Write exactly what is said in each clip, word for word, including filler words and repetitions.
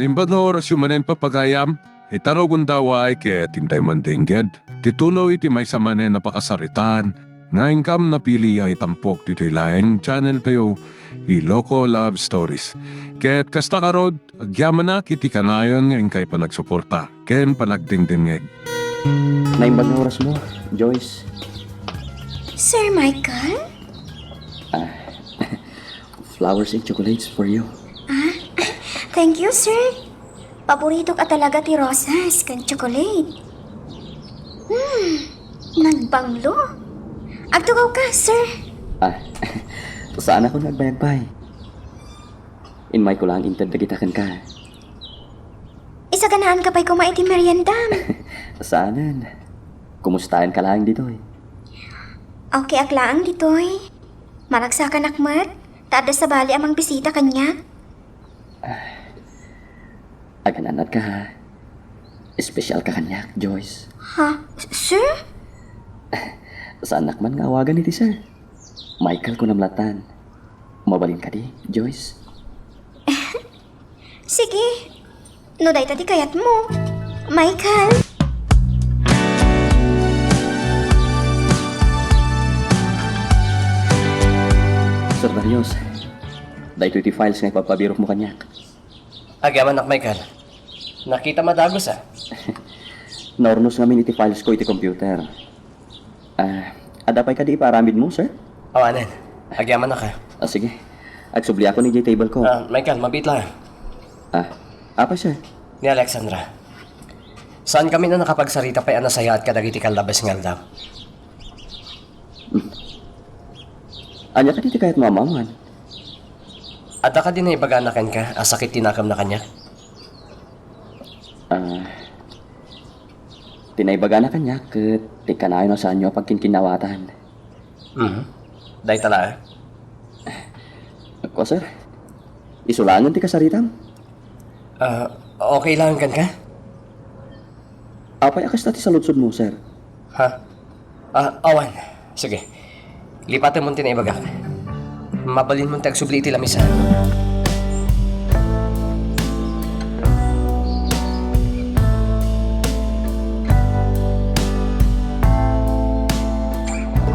Imbag nga orasyo manen, papagayam, ita nga gundaway ket intay mandengngeg ti tuloy ti maysa manen a pakasaritaan nga inkam napili a itampok ditoy laeng channel tayo, Iloko Love Stories. Ket kasta ngarud, agyamanak iti kanayon nga inkay panagsuporta ken panagdengdengngeg. Naimbag nga orasmo, Joyce. Sir Michael? Ah, flowers and chocolates for you. Ah, thank you, sir. Paboritok a talaga ti rosas ken chocolate. Hmm, nagbanglo. Agtugawka, sir. Ah, saanakon nga agbayagbay. Immayko laeng inted dagita kenka. Isaganaanka pay koma iti meriendam. Saanen. Kumustaenka laeng ditoy? Okayak laeng ditoy. Maragsakanak met, ta adda sabali a mangbisita kaniak. Agan-annatka, ha? Espesyalka kaniak, Joyce. Ha? Sir? Saannak man nga awagan iti sir. Michael kunam latan. Mabalin kadi, Joyce? Sige. No dayta ti kayatmo, Michael. Sir Darius, daytoy ti files nga ipapabirokmo kaniak. Agyamanak, Michael. Nakitam a dagus, ah. Naurnos ngamin iti files ko iti computer. Ah, adda pay kadi ipaaramidmo, sir? Awanen. Agyamanak, ah. Ah, sige. Agsubliakon idiay table ko. Ah, Michael, mabiit lang, ah. Ah, apay, sir? Ni Alexandra. Saan kami a nakapagsarita pay a nasayaat kadagiti kallabes nga aldaw? Hmm. Ania kadi ti kayatmo a maamuan? Adda kadi naibagana kenka a sakit ti nakemna kaniak? Ah, ti naibagana kaniak ket ti kanayon a saanyo a pagkinkinnawatan. Mhm. Dayta la, eh. Kua, sir. Isu laengen ti kasaritam. Ah, okay lang kenka? Apay a kasta ti saludsodmo, sir? Ha? Ah, awan. Sige. Lipatemon ti naibagak. Mabalinmon ti agsubli iti lamisa.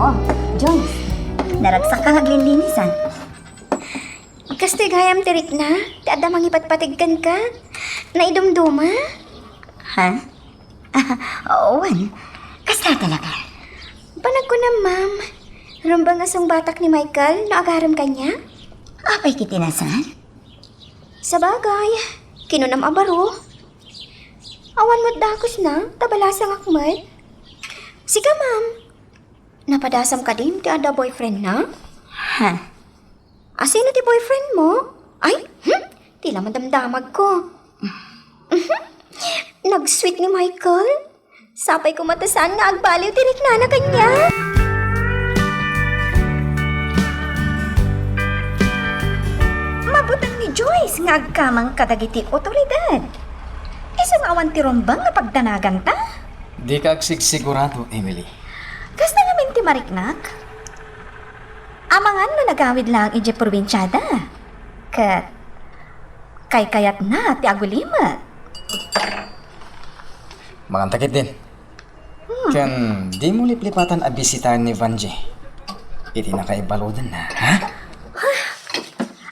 Oh, Joyce. Naragsak ka nga aglinlinis, ah. Kastoy gayam ti rikna, ti adda mangipatpateg kenka. Naidumduma? Ha? Wen, kasta talaga. Panagkunam, ma'am. Rumbeng a sungbatak ni Michael no agarem kaniak? Apay ket ti nasan? Sabagay, kinunam a baro. Awan met dakusna, ta balasangak met. Sika, ma'am. Napadasam kadin ti adda boyfriendna? Ha? Asino ti boyfriend mo? Ay, hmm, ti la madamdamag ko. Mhm. Nag-sweet ni Michael. Sapay ko met ta saan nga agbaliw ti riknana kaniak. Mabuteng ni Joyce nga agkamang kadagiti otoridad. Isu nga awan ti rumbeng nga pagdanaganta? Dika agsigsigurado, Emily. Kasta ngamin ti mariknak? Amangan no nagawid laeng idiay probinsiada. Ket kaykayatna ti agulimek. Manganta ketdin. Hmm. Ken dimo liplipatan a bisitaen ni Vanjie iti nakaibaludenna, ha?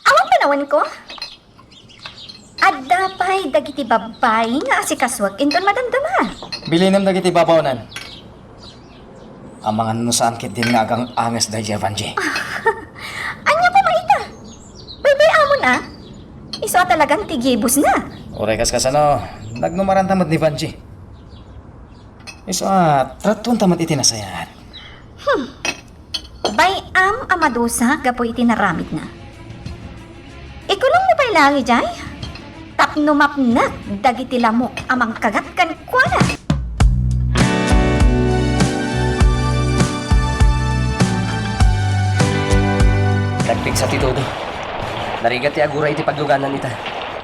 Awan panawenko. Adda pay dagiti babbai nga asikasuek inton madamdama. Bilinem dagiti babaonen. Amangan no saan ketdin nga agang-anges daydiay a Vanjie. Ania koma ita? Baybay-amon a. Isu a talagan ti gibusna. Uray kas kasano, nagnumaranta met ni Vanjie. Isu a, tratuenta met iti nasayaat. Hmm. Bay-am a madusa gapu iti naramidna. Ikulongmo pay laeng idiay tapno mapnek dagiti lamok a mangkagat kenkuana. Nagpigsa ti todo. Narigat ti agura iti pagluganan ita.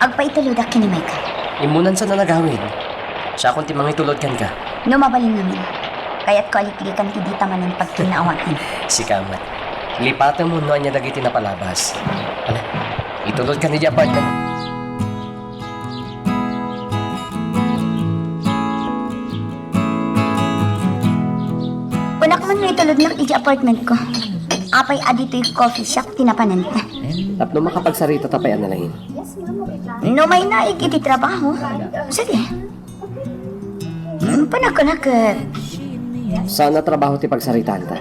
Agpaitulodak ken ni Michael. Immunan sa nanagawid. Siakon ti mangitulod kenka. No mabalin ngamin, kayatko a liklikan ti dita manen pagkinnaawakan. Sika met. Lipatem no ania dagiti napalabas. Ala, itulodka idiay apartment. Ano itulodnak iti apartment ko? Apay a ditoy coffee shop ti napananta? Tapno makapagsaritata pay a nalaing. No may naik iti trabaho, sige. Hmm, panagkunak, eh. Saan a trabaho ti pagsaritaanta?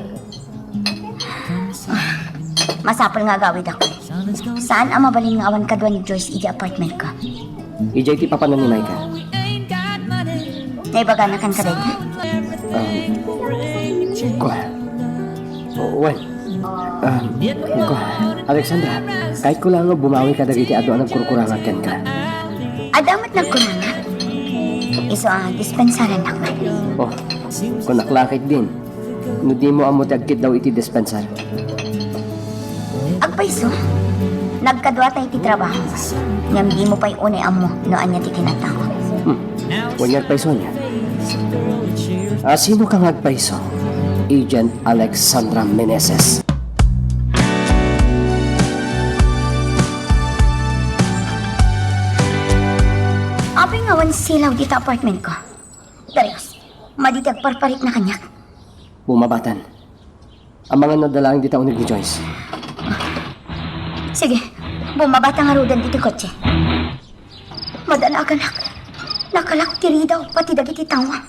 Masapul nga agawidakon. Saan a mabalin nga awan kadua ni Joyce iti apartment ko? Idiay ti papanan ni Michael. Naibaganakan ka dayta? Um, kua. Wen. Um, kua. Alexandra, kayatko laeng nga bumawi kadagiti adu a nagkurkurangat kenka. Adda met nagkurangat? Isu a dispensarannak met. Oh, kunak la ketdin. No dimo ammo ti agkiddaw iti dispensar. Agpayso, nagkaduata iti trabaho. Ngem dimo pay unay ammo no ania ti kinatako. Hmm. Wen nga agpayso ania? A, sino ka nga agpayso? Agent Alexandra Meneses. Apay nga awan silaw dita apartment ko? Darius, madi ti agparparikna kaniak. Bumabatan. Amangan adda laeng dita uneg ni Joyce. Sige, bumabata ngaruden iti kotse. Madanaganak. Nakalak ti ridaw, pati dagiti tawa.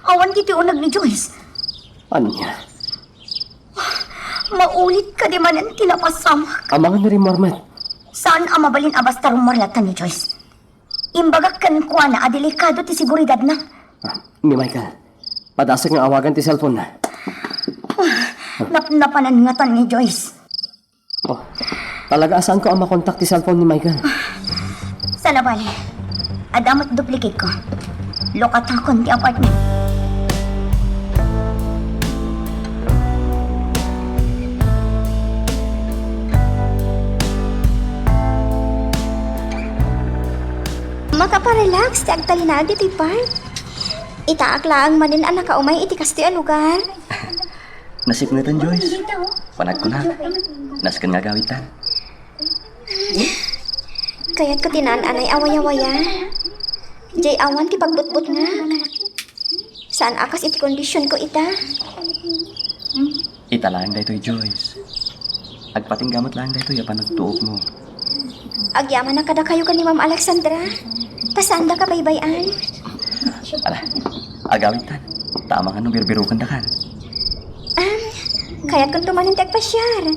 Awan ditoy uneg ni Joyce. Ania? Maulit kadi manen ti napasamak. Amangan rimmuar met. Saan a mabalin a basta rummuar latta ni Joyce. Imbagak kenkuana a delikado ti seguridadna. Ah, ni Michael, padasek nga awagan ti cellphone-na. Napnapanan ngatan ni Joyce. Oh, talaga a saanko a makontak ti cellphone ni Michael. Saan a bale, adda met duplicate ko. Lukatakon ti apartment. Makaparelax ti agtalinaed ditoy park. Itaak laeng manen a nakaumay iti kastoy a lugar. Nasipngetan, Joyce. Panagkunak, nasken nga agawidtan. Kayatko ti naan-anay a wayawaya. Diay awan ti pagbutbutngak. Saan a kas iti kondisionko ita. Ita laeng daytoy, Joyce. Agpatingga met laeng daytoy a panagtuokmo. Agyamanak kadakayo ken ni Ma'am Alexandra. Ta saanda kabaybay-an. Ala, agawidtan. Ta amangan no birbirokendakan. Am, kayatkonto manen ti agpasiar.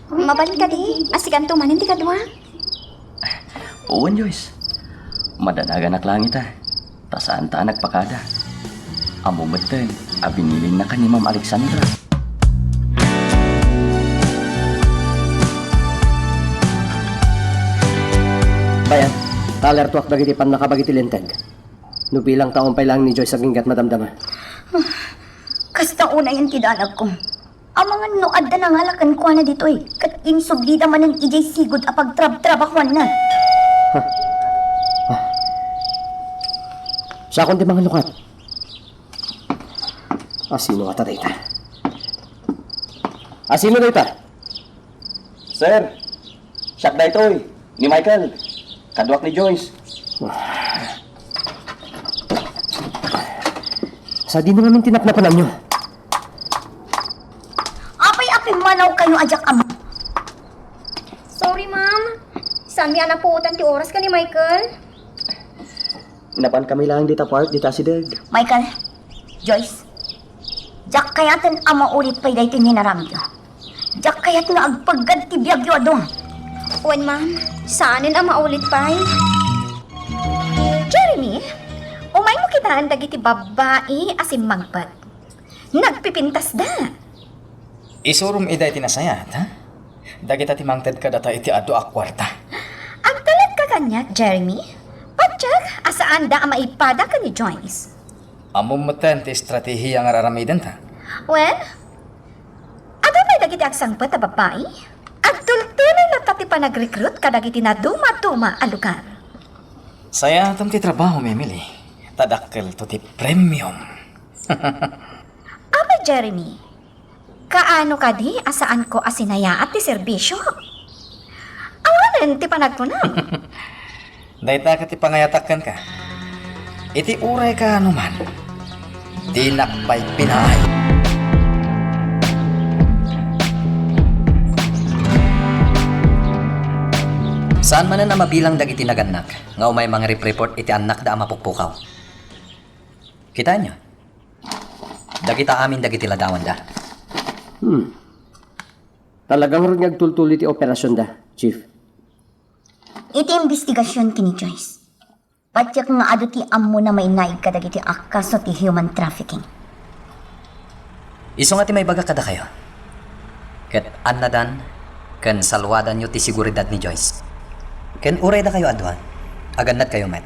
Mabalin kadi a sikanto manen ti kaduak? Wen, Joyce. Madanaganak laeng ita. Ta saanta a nagpakada. Ammom metten a binilinnaka ni Ma'am Alexandra. Bayan, ta alertoak dagiti pannakabagi ti linteg. No bilang taon pay laeng ni Joyce aginggat madamdama. Kasta unayen ti danagko. Amangan no adda nangala kenkuana ditoy, ket insublida manen idiay sigud a pagtrabtrabahuanna. Ha? Ah. Siakon ti mangalukat. Asino ngata dayta? Asino dayta? Sir, siak daytoy, ni Michael. Kaduak ni Joyce. Sadino ngamin ti napnapananyo? Apay a pimmanawkayo a diak ammo? Sorry, ma'am. Saanmi a napuotan ti oras ken ni Michael. Napankami laeng dita park, dita asideg. Michael, Joyce, diak kayaten a maulit pay daytoy nga inaramidyo. Diak kayat nga agpeggad ti biagyo a dua. Wen, ma'am, saanen a maulit pay. Jeremy, umaymo kitaen dagiti babbai a simmangpet. Nagpipintasda. Isurom ida iti nasayaat, ha? Dagita ti mangted kadata iti adu a kuarta. Agtalekka kaniak, Jeremy. Patiek a saanda a maipada ken ni Joyce. Ammom metten ti estratehiya nga ar-aramidenta. Wen, adu pay dagiti agsangpet a babbai? Agtultuloy latta ti panagrekrut kadagiti nadumaduma a lugar. Sayaatem ti trabahom, Emily. Ta dakkelto ti premium. Apay, Jeremy, kaano kadi a saanko a sinayaat ti serbisio? Awanen ti panagkunam. Dayta ket ti pangayatak kenka. Iti uray kaano man, dinak pay pinaay. Saan manen a mabilang dagiti nagannak nga umay mangrep-report iti annakda a mapukpukaw? Kitaenyo, dagita amin dagiti ladawanda. Hmm. Talaga ngarud nga agtultuloy ti operasionda, Chief. Iti imbestigasion ken ni Joyce, patiek nga adu ti ammona mainaig kadagiti akaso ti human trafficking. Isu nga ti maibagak kadakayo. Ket annadan ken saluadanyo ti seguridad ni Joyce. Ken uray dakayo a dua, agannadkayo met.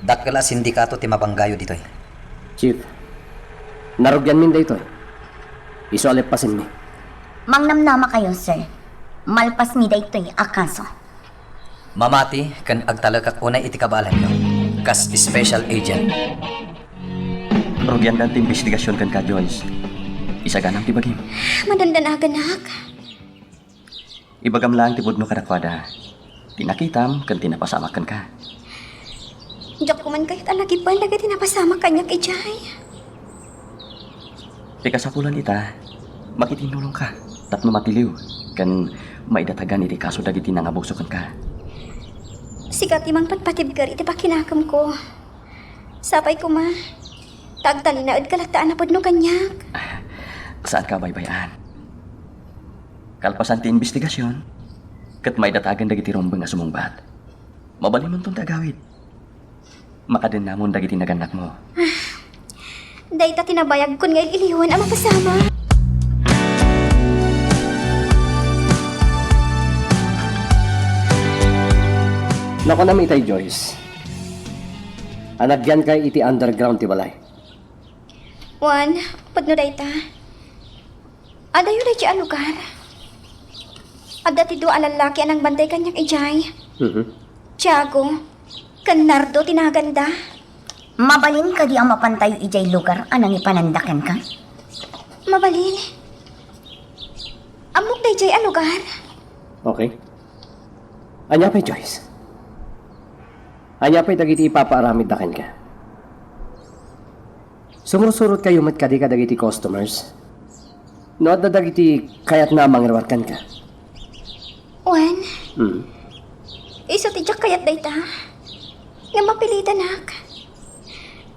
Dakkel a sindikato ti mabanggayo ditoy. Chief, narugianmin daytoy. Isu a leppasenmi. Mangnamnamakayo, sir. Malpasmi daytoy a kaso. Mamati ken agtalekak unay iti kabaelanyo kas special agent. Rugiandan ti imbestigasion kenka, Joyce. Isaganam ti bagim. Madandanagannak. Ibagam laeng ti pudno kadakuada. Ti nakitam ken ti napasamak kenka. Diak koman kayat a nagipen dagiti napasamak kaniak idiay. Ti kasapulan ita, makitinnulongka tapno matiliw ken maidatagan iti kaso dagiti nangabuso kenka. Sika ti mangpatpatibker iti pakinakemko. Sapay koma, ta agtalinaedka latta a napudno kaniak. Saanka a baybay-an. Kalpasan ti imbestigasion, ket maidatagan dagiti rumbeng a sumungbat. Mabalinmonton ti agawid. Makadennamon dagiti nagannakmo. Dayta ti nabayagkon nga il-iliwan a mapasamak. Nakunam itay, Joyce, a nagyankay iti underground ti balay. Wen, pudno dayta. Adayo daydiay a lugar. Adda ti dua a lallaki a nangbantay kaniak idiay. Mhm. Tiago ken Nardo ti naganda. Mabalin kadi a mapantayo idiay lugar a nangipananda kenka? Mabalin. Ammok daydiay a lugar. Okay. Ania pay, Joyce? Ania pay dagiti ipapaaramidda kenka? Sumursurotkayo met kadi kadagiti customers? No adda dagiti kayatna a mangruar kenka? Wen, Hmm. Isu ti diak kayat dayta. Ngem mapilitanak.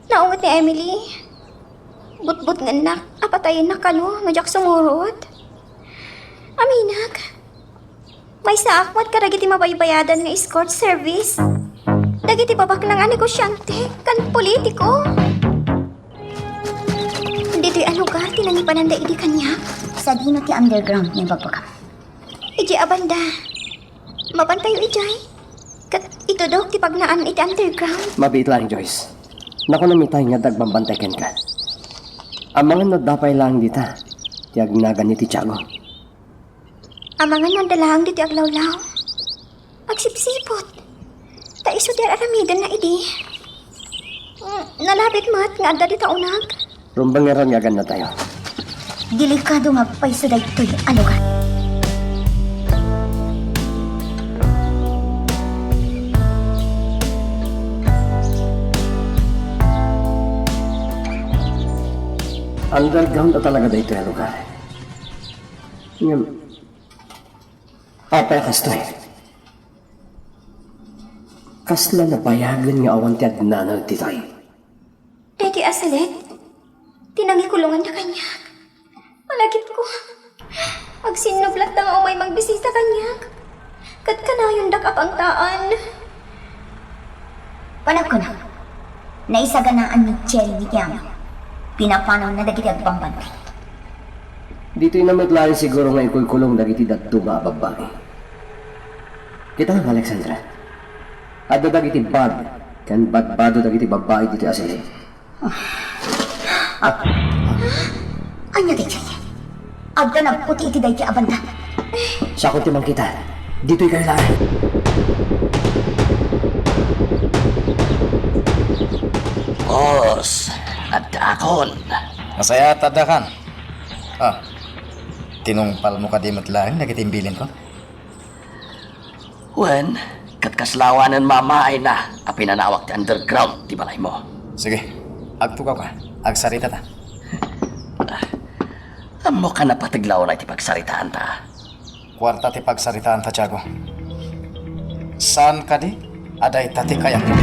Naunget ni Emily. Butbutngennak a patayennak kano no diak sumurot. Aminak. Maysaak met kadagiti mabaybayadan nga escort service. Dagiti babaknang a negosiante ken politiko. Ditoy a lugar ti nangipananda idi kaniak? Sadino ti underground nga ibagbagam? Idiay a banda. Mapantayo idiay. Ket itudok ti pagnaan iti underground. Mabiit laeng, Joyce. Nakunam itay nga adda agbambantay kenka. Amangan no adda pay laeng dita ti agnagan ni ti Tiago. Amangan no adda laeng ditoy aglawlaw. Agsipsiput. Ta isu ti ar-aramidenna idi. Mm, nalabit met nga adda dita unag. Rumbeng ngarud nga agannatayo. Delikado nga agpayso daytoy a lugar. Underground a talaga daytoy a lugar. Ngem, apay a kastoy? Kasla nabayagen nga awan ti agnanaed ditoy? Daytoy a salet ti nangikulonganda kaniak. Malagipko. Agsinnublatta nga umay mangbisita kaniak. Ket kanayondak a pangtaan. Panagkunak, naisaganaan ni Jerry ni Tiago. Pinapanawna dagiti agbambantay. Ditoyna met laeng siguro nga ikulkulong dagiti dadduma a babbai. Kita, Alexandra. Adda dagiti bag ken badbado dagiti babbai ditoy a salet. Ah. Ania daydiay? Adda nagputi iti daydiay a banda. Siakon ti mangkita. Ditoykayo laeng. Boss, addaakon. Nasayaat ta addakan. Ah, tinungpalmo kadi met laeng dagiti imbilinko? Wen, ket kasla awanen mamaaina a pinanawak ti underground ti balaymo. Sige, agtugawka. Agsaritata. Ammok a napateg la unay ti pagsaritaanta. Kuarta ti pagsaritaanta, Tiago. Saan kadi a dayta ti kayatmo?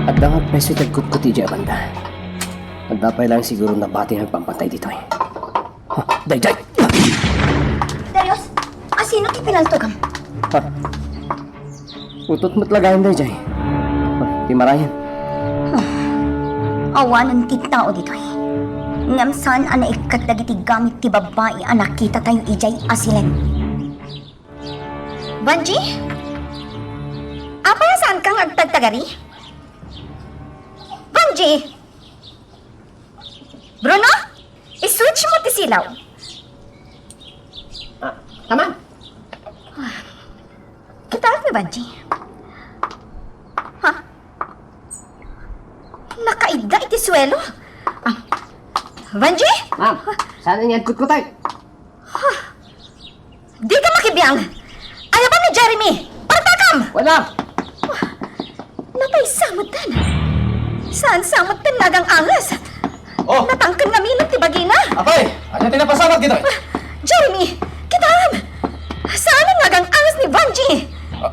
Adda nga agpayso ti agkutkot idiay a banda. Adda pay laeng siguro nabati nga agpampatay ditoy. Ha, daydiay! Darius, asino ti pinaltogam? Ha? Utotmo met laeng daydiay. Ha, ti marayen. Awanen ti tao ditoy. Ngem saan a naikkat dagiti gamit ti babbai a nakitatayo idiay a silen. Vangie? Apay a saanka nga agtagtagari? Vangie! Bruno, i-switch mo ti silaw. Ah, come on. Kitaem ni Vangie. Ha? Nakaidda iti suelo. Ah. Vangie? Ma'am, saan nga agkutkot? Dika makibiang! Ayabam ni Jeremy! Partakam! Wala! Napaysa metten! Saan sa metten nga agang-anges? Oh! Natangken ngamin ti bagina! Apay! Ania ti napasamak ditoy? Ah, Jeremy! Kitaem! Saan nga agang-anges ni Vangie? Ah,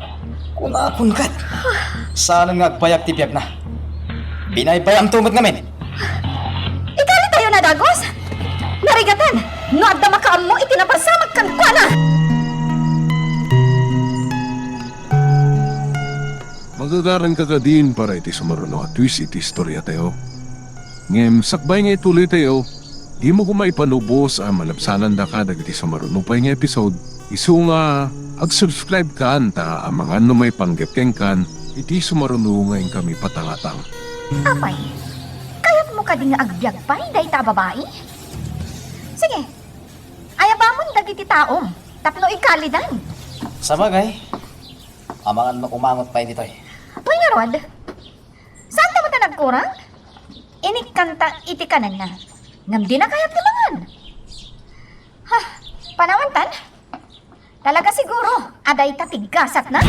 kunakon ket. Saan nga agbayag ti biagna? Binaybayamto met ngamin. Ikalitayon a dagus! Narigaten no adda makaammo iti napasamak kenkuana! Magagaranka kadin para iti sumaruno a twist iti istoriatayo. Ngem sakbay nga ituloytayo, dimo koma ipanubos a malabsanandaka dagiti sumaruno pay nga episode. Isu nga ag-subscribe kan ta amangan no maipanggep kenkan iti sumaruno nga inkami patangatang. Apay, kayatmo kadi nga agbiag pay dayta a babai? Sige, ayabamon dagiti taom tapno ikalidan. Sabagay, amangan no umangot pay ditoy. Wen ngarud, saanta met a nagkurang? Inikkanta iti kanenna, ngem dina kayat ti mangan. Ha, panawantan? Talaga siguro a dayta ti gasatna?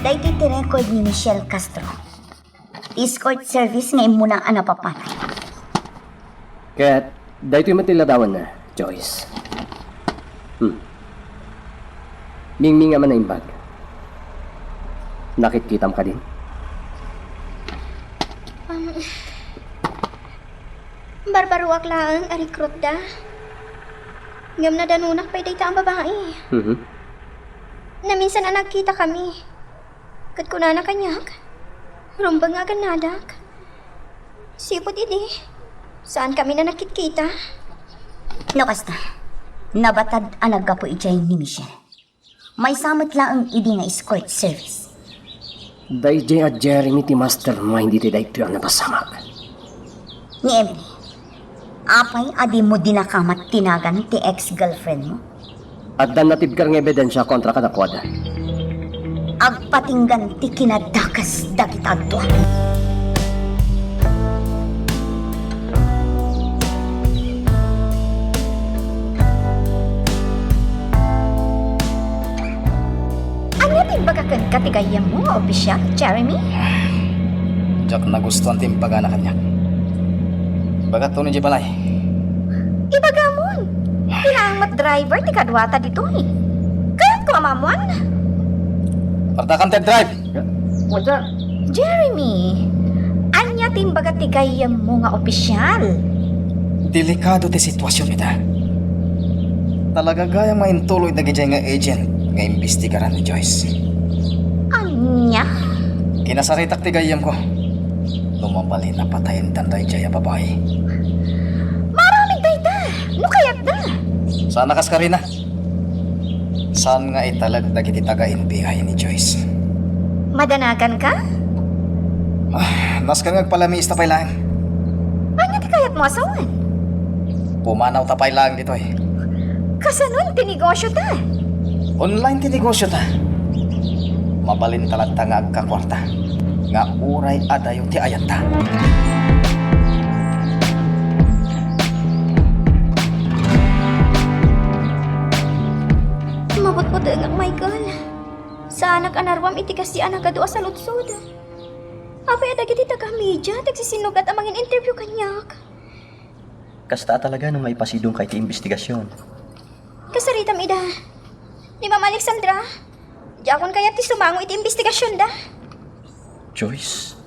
Daytoy ti record ni Michelle Castro, escort service nga immuna a napapanay. Ket daytoy met ti ladawanna, Joyce. Hmm. Mingming a manaimbag. Nakitkitam kadin? Um, barbaroak laeng a recruitda. Ngem nadanonak pay dayta a babai. Mhm. Naminsan a nagkitakami. Ket kunana kaniak, "Rumbeng nga agannadak." Sipud idi, saankami a nakitkita. No kasta, nabatad a naggapu idiay ni Michelle. Maysa met laeng idi nga escort service. Daydiay a Jeremy ti mastermind iti daytoy a napasamak. Ni Emily, apay a dimo dinakamat tinagan ti ex-girlfriendmo? Adda natibker nga ebidensia kontra kadakuada. Agpatinggan ti kinadakes dagita dua. Ania ti imbaga kenka ti gayyemmo nga opisial, Jeremy? Diak nagustuan ti imbagana kaniak. Ibagato no idiay balay. Ibagamon. Ti laeng met driver ti kaduata ditoy. Kayatko a maammuan. Partakam ti agdrive. What's up? Jeremy, ania ti imbaga ti gayyemmo nga opisial? Delikado ti situasion ita. Talaga gayam nga intuloy dagidiay nga agent nga imbestigaran ni Joyce. Ania? Kinasaritak ti gayyemko. No mabalin a patayendan daydiay a babai. Maaramid dayta, no kayatda. Saan a kas karina? Saan nga italek dagiti taga-N B I ni Joyce? Madanaganka? Ah, nasken nga agpalamiista pay laeng. Ania ti kayatmo a sawen? Pumanawta pay laeng ditoy. Kasano ti negosiota? Online ti negosiota. Mabalinta latta nga agkakuarta nga uray adayo ti ayanta. Mabutbutengak, Michael. Saanak a naruam iti kaasi a nagadu a saludsod. Apay a dagiti taga-media ti agsisinnugat a mangin-interview kaniak? Kasta a talaga no maipasidongka iti imbestigasyon. Kasaritam ida. Ni Ma'am Alexandra, diakon kayat ti sumango iti imbestigasyonda. Joyce?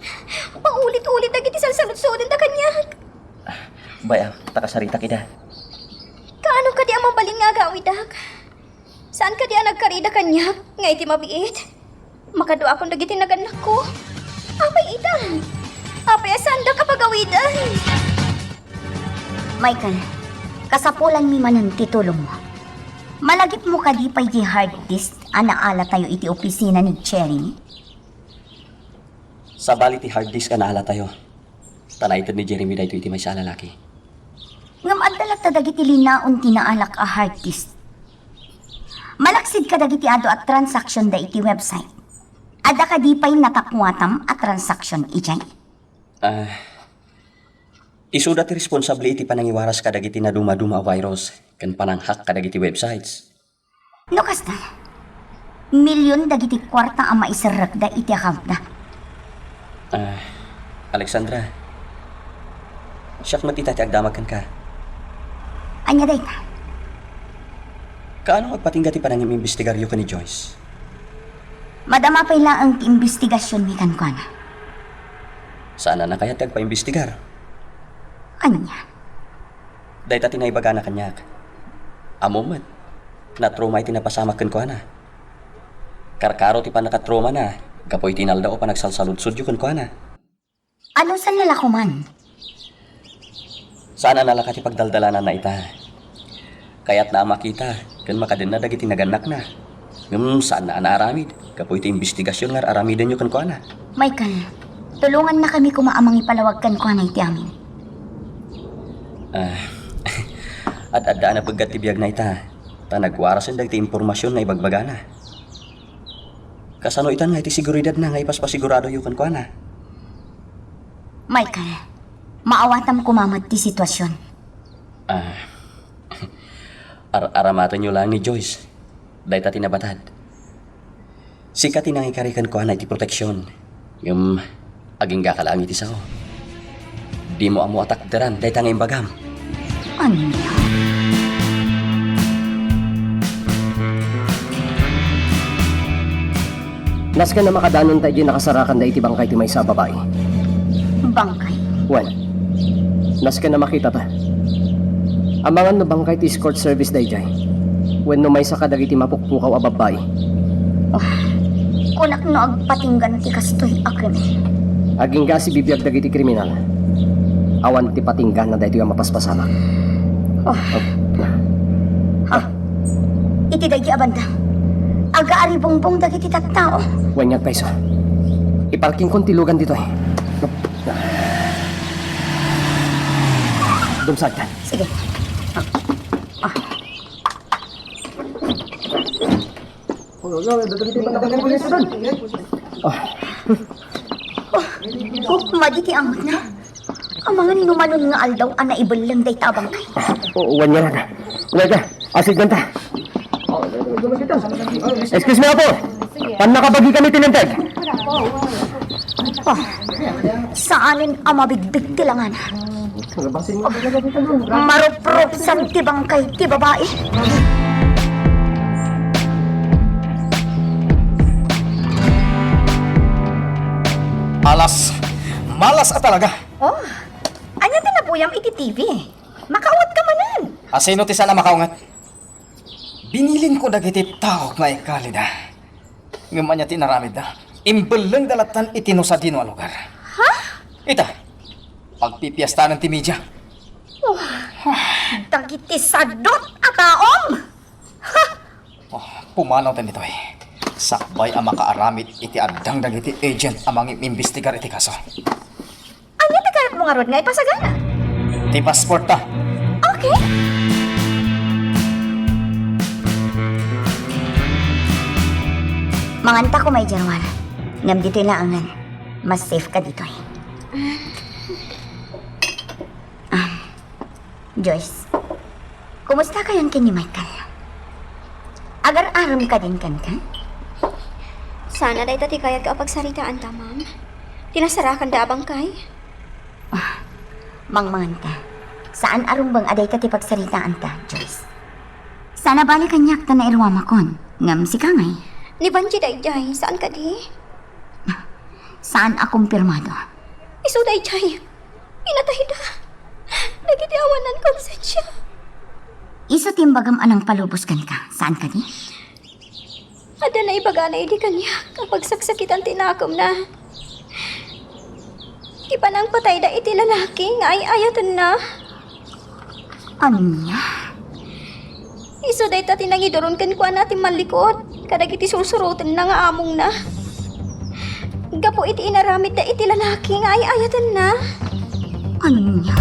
Paulit-ulit dagiti salsaludsodenda kaniak. Bay-am, ta kasaritak ida. Kaano kadi a mabalin nga agawidak? Saan kadi a nagkarida kaniak nga iti mabiit, makaduakon dagiti nagannakko? Apay ita? Apay a saandak a pagawiden? Michael, kasapulanmi manen ti tulongmo. Malagipmo kadi pay di hard disk a naalatayo iti opisina ni Jeremy? Sabali ti hard disk a naalatayo. Ta naited ni Jeremy daytoy iti maysa a lalaki. Ngem adda latta dagiti linaon ti naalak a hard disk. Malaksid kadagiti adu a transaksionda iti website. Adda kadi pay natapuatam a transaksion idiay? Ah, isuda ti responsable iti panangiwaras kadagiti nadumaduma a virus ken panang-hack kadagiti websites. No kasta, milyon dagiti kuarta a maiserrekda iti accountda. Ah, Alexandra, siak met ita ti agdamag kenka. Ania dayta? Kaano nga agpatingga ti panangimbestigaryo ken ni Joyce? Madama pay laeng ti imbestigasionmi kenkuana. Saanna kayat ti agpaimbestigar? Ania? Dayta ti naibagana kaniak. Ammom met, natrauma iti napasamak kenkuana. Karkaro ti pannakatraumana gapu iti inaldaw a panagsalsaludsodyo kenkuana. Anusanna la koman? Saan a nalaka ti pagdaldalananna ita. Kayatna a makita ken makadenna dagiti nagannakna. Ngem saanna a naaramid gapu iti imbestigasion nga ar-aramidenyo kenkuana. Michael, tulongannakami koma a mangipalawag kenkuana iti amin. Ah, ad-adda a napeggat ti biagna ita, ta nagwarasen dagiti impormasion nga ibagbagana. Kasano itan nga iti seguridadna nga ipaspasiguradoyo kenkuana? Michael, maawatam koma met ti situasion. Ah, ar-aramatenyo laeng ni Joyce. Dayta ti nabatad. Sika ti nangikari kenkuana iti proteksion. Ngem aginggaka laeng iti sao. Dimo ammo a takderan dayta nga imbagam. Ania? Nasken a makadanonta idiay nakasarakanda iti bangkay ti maysa a babai. Bangkay? Wen, nasken a makitata. Amangan no bangkay ti escort service daydiay wenno maysa kadagiti mapukpukaw a babbai. Oh, kunak no agpatinggan ti kastoy a krimen. Agingga a sibibiag dagiti kriminal. Awan ti patinggana daytoy a mapaspasamak. Oh. Ah, iti daydi a banda, agaaribungbong dagiti tattao. Wen, agpayso. Iparkingkon ti lugan ditoy. Dumsagtan. Sige. Ah. Ah. Oh, madi ti angetna. Amangan no manon nga aldaw a naibelleng dayta a bangkay. Oh, wen ngarud. Wen ka. Asigdan ta. Excuse me, apo. Pannakabagi kami ti linteg. Oh, saanen a mabigbig ti langana. Maruprupsan ti bangkay ti babai. Alas, malas a talaga. Oh, ania ti napuyam iti T V? Makaunget ka manen. Asino ti saan a makaunget? Binilinko dagiti tao nga ikalida. Ngem ania ti inaramidda? Imbellengda lattan iti no sadino a lugar. Ha? Ita, pagpipiestanan ti media. Oh, dagiti sadut a taom! Ha? Oh, pumanaw ta ditoy. Sakbay a makaaramid iti addang dagiti agent a mangimbestigar iti kaso. Ania ti kayatmo ngarud nga ipasagana? Ti passport ta. Okay. Manganta koma idiay ruar. Ngem ditoy laengen, mas safe ka ditoy. Ah, Joyce, kumusta kayon ken ni Michael? Agar-arem kadin kenka? Saan a dayta ti kayatka a pagsaritaanta, ma'am. Ti nasarakanda a bangkay? Ah, mangmangan ka. Saan a rumbeng a dayta ti pagsaritaanta, Joyce. Saan a bale kaniak ta nairuamakon, ngem sika ngay? Ni Vanji daydiay, saan kadi? Saan a kumpirmado? Isu daydiay. Pinatayda. Dagiti awanan konsensia. Isu ti imbagam a nangpalubos kenka, saan kadi? Adda naibagana idi kaniak a pagsaksakitan ti nakemna. Ti panangpatayda iti lalaki nga ay-ayatenna. Ania? Isu dayta ti nangiduron kenkuana ti mallikut kadagiti sursurotenna nga amongna. Gapu iti inaramidda iti lalaki nga ay-ayatenna. Ania?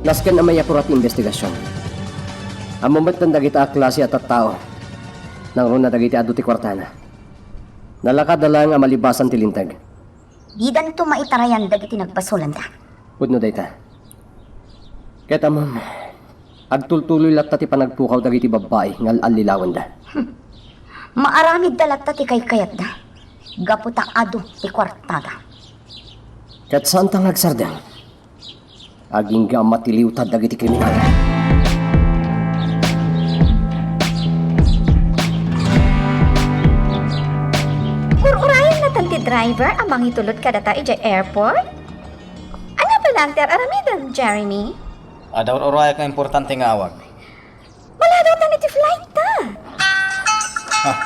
Nasken a maiyapurat ti investigasion. Ammom met dagita a klase a tattao. Nangruna dagiti adu ti kuartana. Nalakadda laeng a malibasan ti linteg. Didanto maitarayan dagiti nagbasolanda. Pudno dayta. Ket ammom, agtultuloy latta ti panagpukaw dagiti babbai nga al-allilawenda. Hmm. Maaramidda latta ti kaykayatda, gapu ta adu ti kuartada. Ket saanta nga agsardeng. Agingga a matiliwta dagiti kriminal. Ur-urayen natan ti driver a mangitulod kadata idiay airport? Ania pay laeng ti ar-aramidem, Jeremy? Adda ur-urayak nga importante nga awag. Maladaw tan iti flight ta. Ah,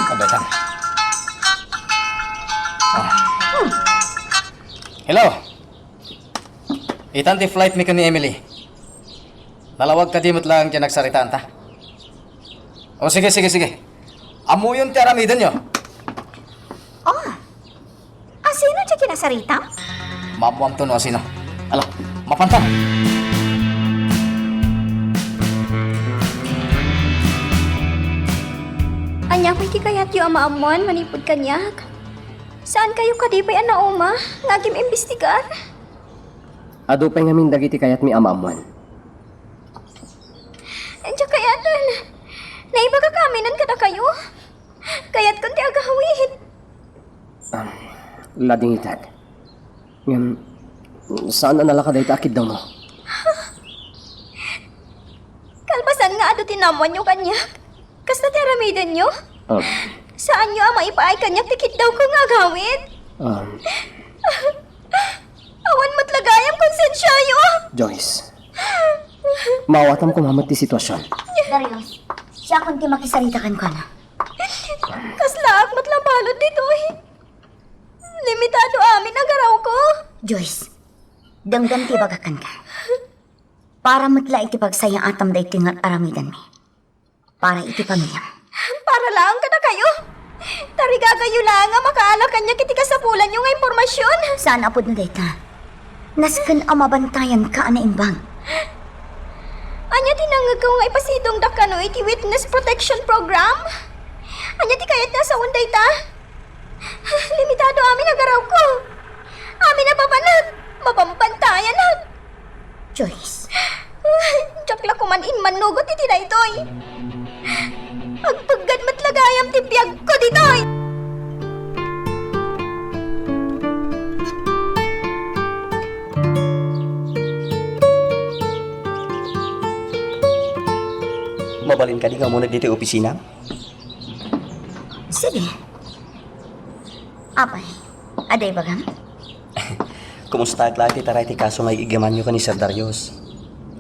adda itan. Ah. Hello. Itan ti flight mi ken ni Emily. Nalawag kadi met laeng ti nagsaritaanta. O, sige, sige, sige. Ammoyon ti aramidenyo. Oh, asino ti kinasaritam? Maammoamto no asino. Ala, mapantan. Ania pay ti kayatyo a maammoan manipud kaniak? Saan kayo kadi pay a nauma nga agim-imbestigar? Adu pay ngamin dagiti kayatmi a maammoan. Diak kayaten. Naibagak aminen kadakayo. Kayatkon ti agawid. Ah, ladingitak. Ngem, saan a nalaka dayta a kiddawmo? Kalpasan nga adu ti naammoanyo kaniak, kasta ti aramidenyo? Ah. Saanyo a maipaay kaniak ti kiddawko nga agawid? Ah. Awan met la gayam konsensiayo. Joyce, maawatam koma met ti situasion. Darius, siakon ti makisarita kenkuana. Kaslaak met la balud ditoy. Limitado amin a garawko. Joyce, denggen ti ibagak kenka. Para met la iti pagsayaatam daytoy nga ar-aramidenmi. Para iti pamiliam. Para laeng kadakayo. Tarigagayo laeng a makaala kaniak iti kasapulanyo nga impormasion. Saan a pudno dayta. Nasken a mabantayanka a naimbag. Ania ti nangngegko nga ipasidongdak kano iti Witness Protection Program? Ania ti kayatna a sawen dayta? Limitado amin a garawko. Amin a papanak, mabambantayanak. Joyce. Diak la koman immannugot iti daytoy. Agpeggad met la gayam ti biagko ditoy. Mabalin kadi nga umuneg ditoy opisina? Sige. Apay, adda ibagam? Kumusta ak la ti taray ti kaso nga iggamanyo ken ni Sir Darius?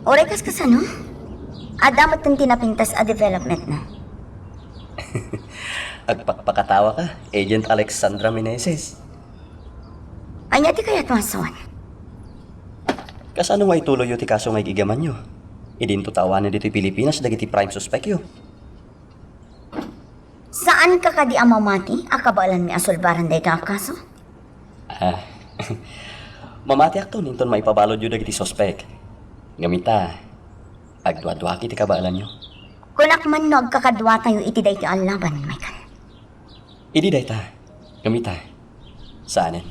Uray kas kasano? Adda met ti napintas a development na. Agpakpakatawa ka, Agent Alexandra Meneses. Ania ti kayatmo a sawen? Kasano nga ituloyyo ti kaso nga iggamanyo? Idinto ta awanen ditoy Pilipinas dagiti prime suspectyo. Saanka kadi a mamati a kabaelanmi a sulbaran daytoy a kaso? Ah, mamatiakton inton maipabaludyo dagiti suspek. Ngem ita, agduaduaki ti kabaelanyo. Kunak man no agkakaduatayo iti daytoy a laban, Michael. Idi dayta, ngem ita, saanen.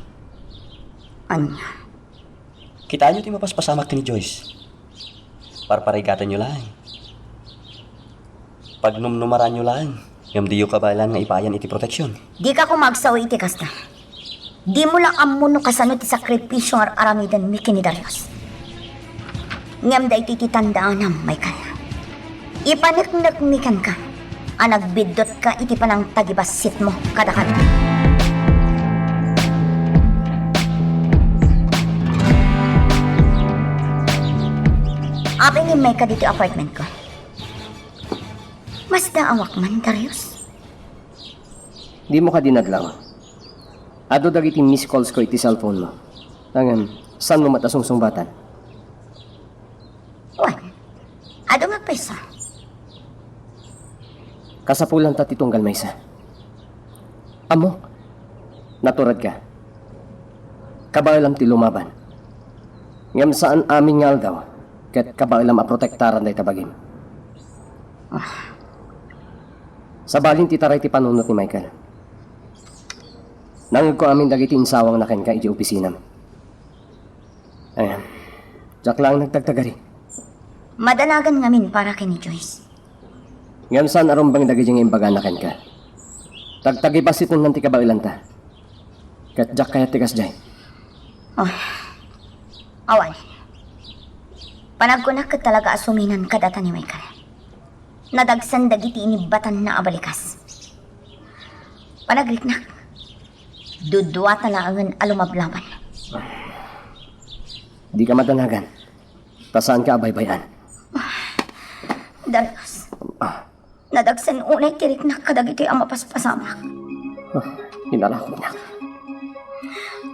Ania? Kitaenyo ti mapaspasamak ken ni Joyce. Parparigatanyo laeng. Pagnumnumaranyo laeng, ngem diyo kabaelan nga ipayan iti proteksion. Dika koma agsao iti kasta. Dimo la ammo no kasano ti sakripisio nga ar-aramidenmi ken ni Darius. Ngem daytoy ti tandaanam, Michael. Ipaneknekmi kenka a nagbiddutka iti panangtagibassitmo kadakami. Apay nga immayka ditoy apartmentko? Masdaawak man, Darius? Dimo kadi nadlaw? Adu dagiti missed calls ko iti cellphone mo. Ngem, saanmo met a sungsungbatan? Wen, adu nga pesa. Kasapulanta ti tunggal maysa. Ammok, naturedka. Kabaelam ti lumaban. Ngem saan amin nga aldaw, ket kabaelam a protektaran dayta bagim. Ah. Sabalin ti taray ti panunot ni Michael. Nangngegko amin dagiti insawangna kenka idiay opisinam. Ayan. Diak laeng nagtagtagari. Madanagan ngamin para ken ni Joyce. Ngem saan a rumbeng dagiti nga imbagana kenka. Tagtagibassitennan ti kabaelanta. Ket diak kayat ti kasdiay. Oh. Awan. Panagkunak ket talaga a suminan kadata ni Michael. Nadagsen dagiti inibbatanna a balikas. Panagriknak. Duduata laengen a lumablaban. Dika madanagan. Ta saanka a baybay-an. Darius. Ah. Nadagsen unay ti riknak kadagitoy a mapaspasamak. Ah, inarakopnak.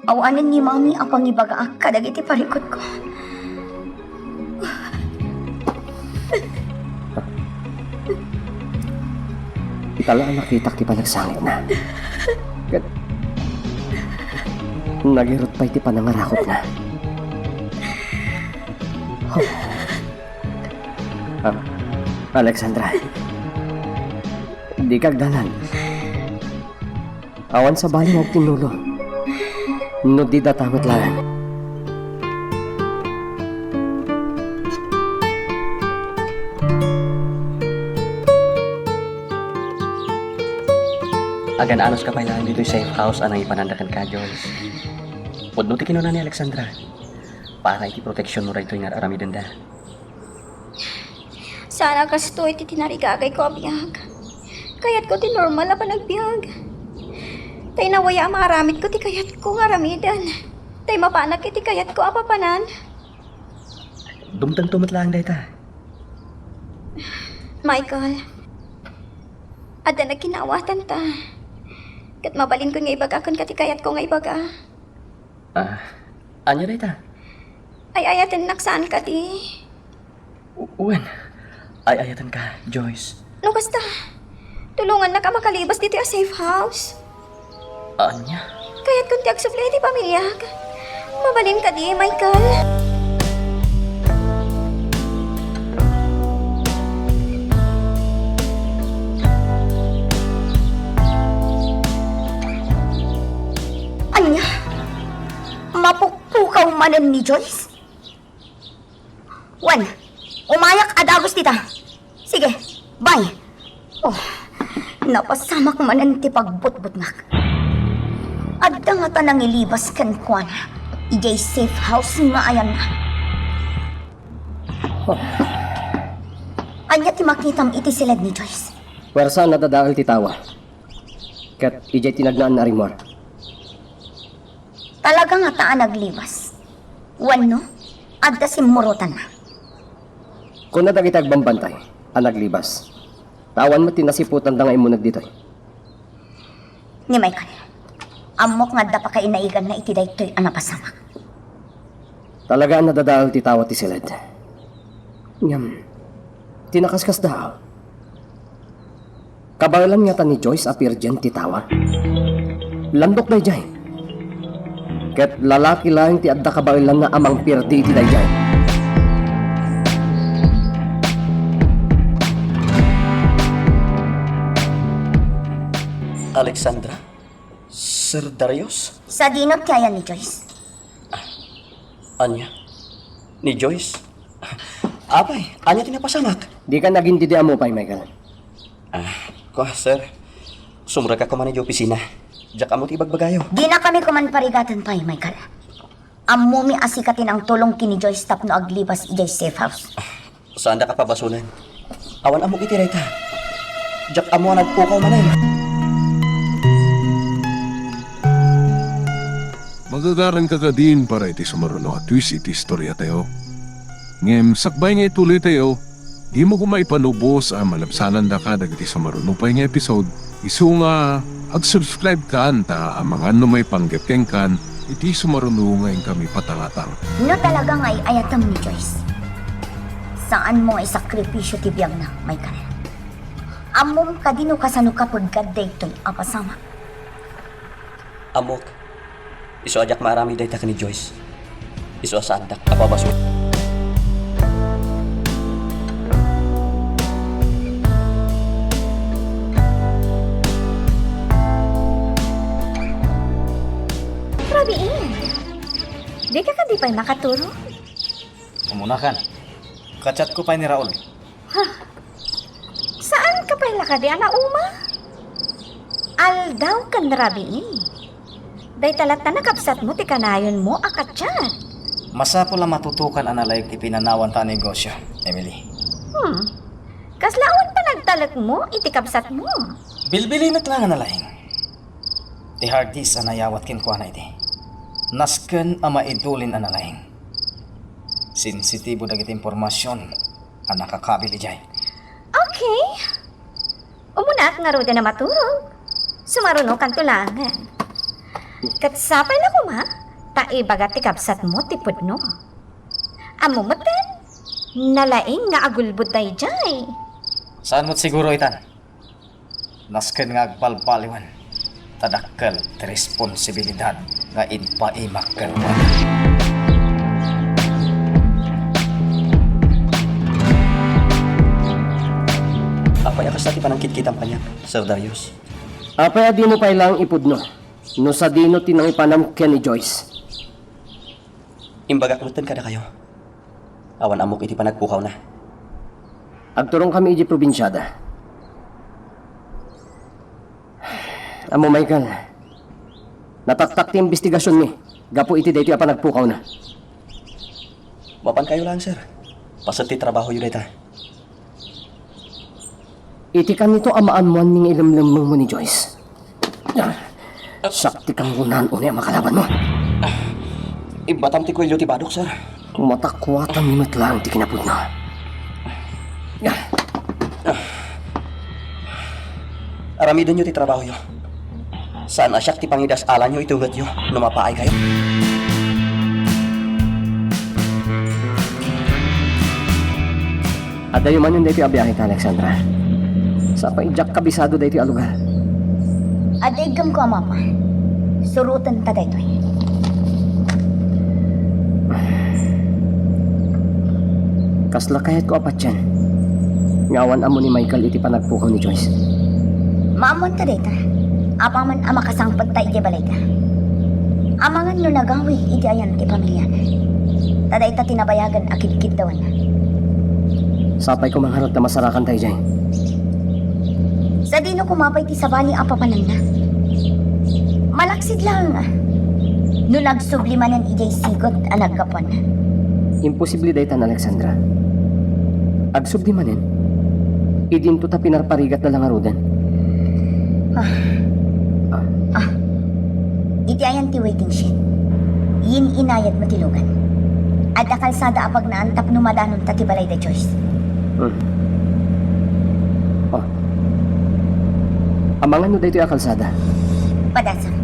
Awanen ni Mami a pangibagaak kadagiti parikutko. Ita la a nakitak ti panagsangitna. Ket nagirut pay ti panangarakopna. Ah, Alexandra, dika agdalan. Awan sabali nga agtinnulo no di data met laeng. Agan-anuska pay laeng ditoy safe house a nangipananda kenka, Joyce. Pudno ti kinuna ni Alexandra. Para iti proteksionmo daytoy nga ar-aramidenda. Saan a kastoy ti tinarigagayko a biag. Kayatko ti normal a panagbiag. Tay nawaya a maaramidko ti kayatko nga aramiden. Tay mapanak iti kayatko a papanan. Dumtengto met laeng dayta. Michael, adda nagkinnaawatanta. Ket mabalinkon nga ibaga kenka ti kayatko nga ibaga. Ah, ania dayta? Ay-ayatennak saan kadi? U-, wen, ay-ayatenka, Joyce. No kasta, tulongannak a makalibas ditoy a safe house. Ania? Kayatkon ti agsubli iti pamiliak. Mabalin kadi, Michael? Ania? Mapukpukaw manen ni Joyce? Wen, umayak a dagus dita. Sige, bye. Oh, napasamak manen ti pagbutbutngak. Adda ngata nangilibas kenkuana idiay safe house nga ayanna. Oh. Ania ti makitam iti siled ni Joyce? Puersa a nadadael ti tawa. Ket idiay tinagnaan a rimmuar. Talaga ngata a naglibas? Wenno, adda simmurotanna? Kuna dagiti agbambantay a naglibas. Ta awan met ti nasiputanda nga immuneg ditoy. Ni Michael, ammok nga adda pakainaiganna iti daytoy a napasamak. Talaga a nadadael ti tawa ti siled. Ngem, ti nakaskasdaaw, kabaelan ngata ni Joyce a virgin ti tawa? Landok daydiay. Ket lalaki laeng ti adda kabaelanna a mangpirdi iti daydiay. Alexandra? Sir Darius? Sadino ti ayan ni Joyce? Ah, ania? Ni Joyce? Apay, ania ti napasamak? Dika nagintindi ammo pay, Michael. Ah, kua, sir. Sumrekka koma idiay opisina. Diak ammo ti ibagbagayo. Dinakami koman parigaten pay, Michael. Ammomi a sika ti nangtulong ken ni Joyce tapno aglibas idiay safe house. Saandak a pabasolen. Awan ammok iti dayta. Diak ammo a nagpukaw manen. Magagaranka kadin para iti sumaruno a twist iti istoriatayo. Ngem sakbay nga ituloytayo, dimo koma ipalubos a malabsanandaka dagiti sumaruno pay nga episode, isu nga ag-subscribe kan ta amangan no maipanggep kenkan iti sumaruno nga inkami patangatang. No talaga nga ay-ayatem ni Joyce, saanmo nga isakripisio ti biagna, Michael. Ammom kadi no kasano kapeggad daytoy a pasamak? Ammok. Isu a diak maaramid dayta ken ni Joyce. Isu a saandak a pabasol. Rabiin, dika kadi pay makaturog? Umunakan. Ka-chat ko pay ni Raul. Ha? Saanka pay la kadi a nauma? Aldaw ken rabii. Dayta latta nakabsatmo ti kanayonmo a ka-chat. Masapul a matutokan a nalaing ti pinanawanta a negosyo, Emily. Hmm. Kasla awan panagtalekmo iti kabsatmo? Bilbilin met laeng a nalaing. Ti hard disk a nayawat kenkuana idi. Nasken a maidulin a nalaing. Sensitibo dagiti impormasion a nakakabil idiay. Okay. Umunaak ngaruden a maturog. Sumarunokanto laengen. Ket sapay la koma, ta ibaga ti kabsatmo ti pudno. Ammom metten, nalaing nga agulbod daydiay. Saan met siguro itan? Nasken nga agbalbaliwen, ta dakkel ti responsibilidad nga impaimak kenkuana. Apay a kasta ti panangkitkitam kaniak, Sir Darius? Apay a dimo pay laeng ipudno no sadino ti nangipanam ken ni Joyce? Imbagak metten kadakayo, awan ammok iti panagpukawna. Agturongkami idiay probinsiada. Ammo, Michael, nataktak ti imbestigasionmi gapu iti daytoy a panagpukawna. Mapankayo laeng, sir. Paset ti trabahoyo dayta. Iti kanito a maammoanmi nga ilemlemmengmo ni Joyce, siak ti kangrunaan unay a makalabanmo. Ibbatam ti kuelio ti badok, sir. Matakuatanmi met laeng ti kinapudno. Aramidenyo ti trabahoyo. Saan a siak ti pangidas-alanyo iti ungetyo no mapaaykayo. Adayo manen daytoy a biahe ta, Alexandra. Sapay diak kabisado daytoy a lugar. Adda iggemko a mapa. Surotenta daytoy. Kasla kayatko a patien nga awan ammo ni Michael iti panagpukaw ni Joyce. Maammoanta dayta, apaman a makasangpetta idiay balayda. Amangan no nagawid iti ayan ti pamiliana. Ta dayta ti nabayagen a kidkiddawanna. Sapay koma ngarud ta masarakanta idiay. Sadino koma pay ti sabali a papananna? Malaksid laeng a no nagsubli manen idiay sigut a naggapuanna. Imposible daytan, Alexandra. Agsubli manen? Idinto ta pinarparigatna la ngaruden. Ah. Ah. Ah. Iti ayan ti waiting shed. Yin-inayad mo ti lugan. Adda kalsada a pagnaan tapno madanonta ti balay da Joyce. Hmm. Oh. Amangan no daytoy a kalsada? Padasam.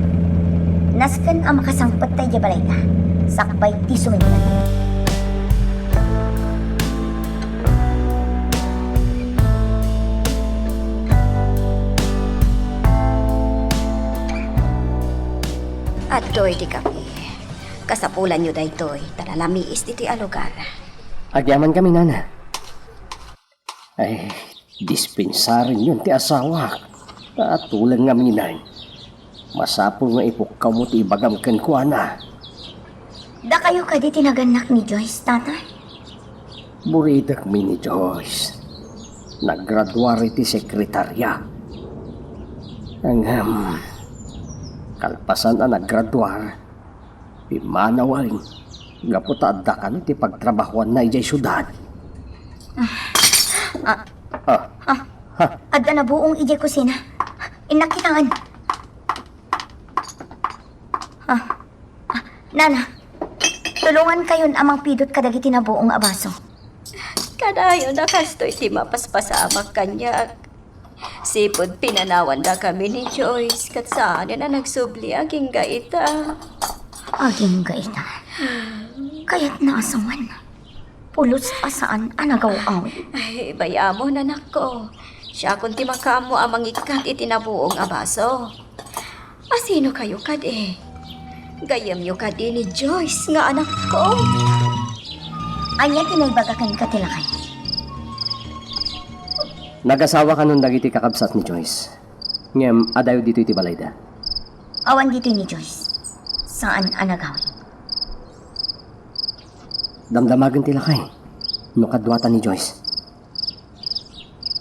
Nasken a makasangpet ta idiay balayda. Sakbay ti sumingpet. Adtoy ti kape. Kasapulanyo daytoy, ta nalamiis ditoy a lugar. Agyamankami, nana. Ay, dispensarinyon ti asawak. Ta tuleng ngamin. Masapul nga ipukkawmo ti ibagam kenkuana. Dakayo kadi ti nagannak ni Joyce, Tatay? Buridekmi ni Joyce. Naggraduar iti sekretaria. Ngem, kalpasan a naggraduar, pimmanawen gapu ta adda kano ti pagtrabahoanna idiay siudad. Ah. Ah. Ah. Ha? Adda nabuong idiay kusina. Innak kitaen. Ah. Ah, Nana, tulongankayon a mangpidot kadagiti nabuong a baso. Kanayon a kastoy ti mapaspasamak kaniak. Sipud pinanawandakami ni Joyce, ket saanen a nagsubli agingga ita. Agingga ita? Kayatna a sawen. Pulos a saan a nagaw-awid. Ay, bay-amon, anakko. Siakon ti makaammo a mangikkat iti nabuong a baso. Asino kayo kadi? Gayyemyo kadi ni Joyce nga anakko? Ania ti naibaga kenka ti lakay? Nagasawa kanon dagiti kakabsat ni Joyce. Ngem adayo ditoy ti balayda. Awan ditoy ni Joyce. Saan a nagawid. Damdamagen ti lakay no kaduata ni Joyce.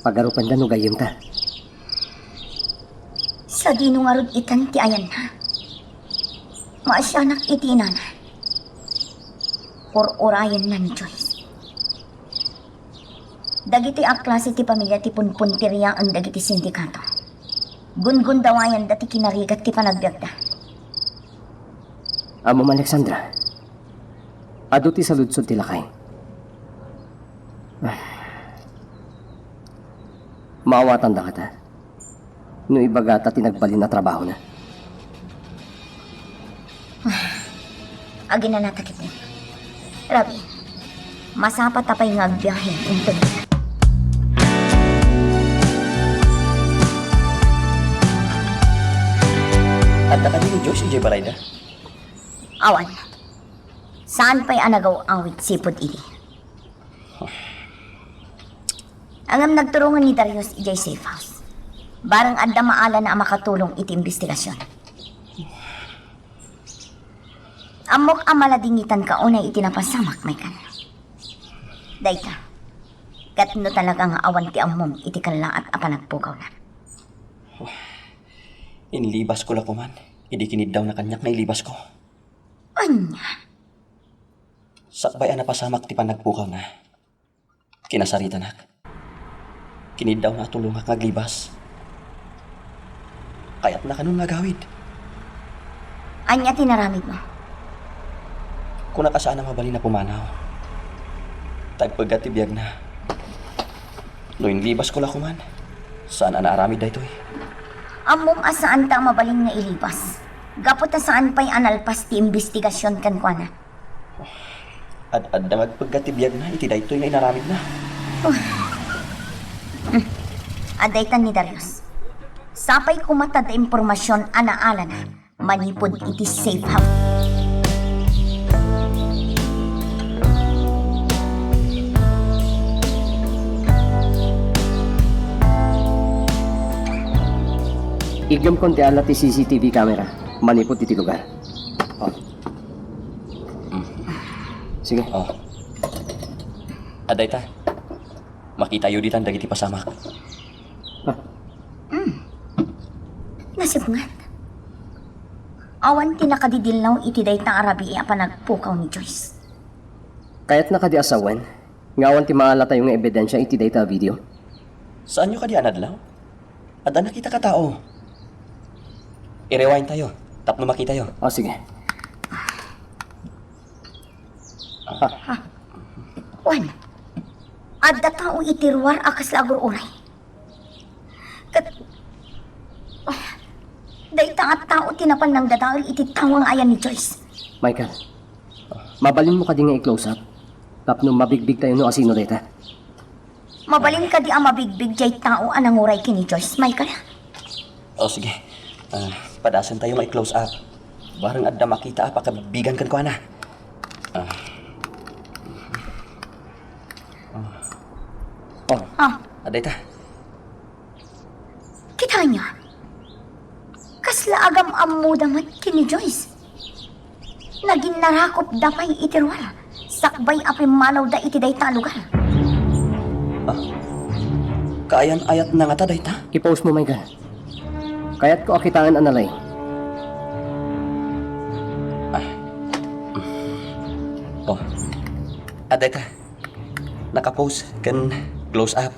Pagarupenda no gayyemta. Sadino ngarud itan ti ayanna? Maasianak iti inana. Ur-urayenna ni Joyce. Dagitoy a klase ti pamilia ti punpunteriaen dagiti sindikato. Gungundawayanda ti kinarigat ti panagbiagda. Ammom, Alexandra, adu ti saludsod ti lakay. Maawatanda ngata no ibagata ti nagbalin a trabahona. Aginanata ketdi. Rabi, masapata pay nga agbiahe inton. Adda kadi ni Joyce idiay balayda? Awan. Saan pay a nagaw-awid sipud idi. Ngem nagturongen ni Darius idiay safe house. Bareng adda maalana a makatulong iti imbestigasion. Ammok a maladingitanka unay iti napasamak, Michael. Dayta, ket no talaga nga awan ti ammom iti kallaat a panagpukawna. Inlibasko la koman idi kiniddawna kaniak nga ilibasko. Ania? Sakbay a napasamak ti panagpukawna, kinasaritanak. Kiniddawna a tulongak nga aglibas. Kayatna kanon nga agawid. Ania ti inaramidmo? Kunak a saan a mabalin a pumanaw. Ta agpeggat ti biagna. No inlibasko la koman, saan a naaramid daytoy. Ammom a saanta a mabalin nga ilibas. Gapu ta saan pay a nalpas ti imbestigasion kenkuana. Ad-adda nga agpeggat ti biagna iti daytoy nga inaramidna. Adda itan ni Darius. Sapay koma ta adda impormasion a naalana manipud iti safe house. Iggemkon ti ala ti C C T V camera manipud iti lugar. Oh. Mm. Sige. Oh. Adda ita. Makitayo ditan dagiti pasamak. Ah. Mm. Nasipnget. Awan ti nakadidillaw iti dayta a rabii a panagpukaw ni Joyce. Kayatna kadi a sawen nga awan ti maalatayo nga ebidensia iti dayta a video? Saanyo kadi a nadlaw? Adda nakitaka a tao. I-rewind tayo tapno makitayo. Oh, sige. Wen, adda tao iti ruar a kasla agur-uray. Ket, dayta a tao ti napan nangdadael iti tawang ayan ni Joyce. Michael, mabalinmo kadi nga i-close up tapno mabigbigtayo no asino dayta? Mabalin kadi a mabigbig jay tao a nanguray ken ni Joyce, Michael? O, sige. Ah, padasentayo nga i-close up. Bareng adda makita a pakabigbigan kenkuana. Ah. Oh. Ah. Adda ita. Kitaenyo? Kasla agam-ammoda met ken ni Joyce. Naginnarakopda pay iti ruar, sakbay a pimmanawda iti dayta a lugar. Ah, kaayan-ayatna ngata dayta? I-post mo, Michael. Kayatko a kitaen a nalaing. Ah. Oh. Adda ita. Naka-post ken close up.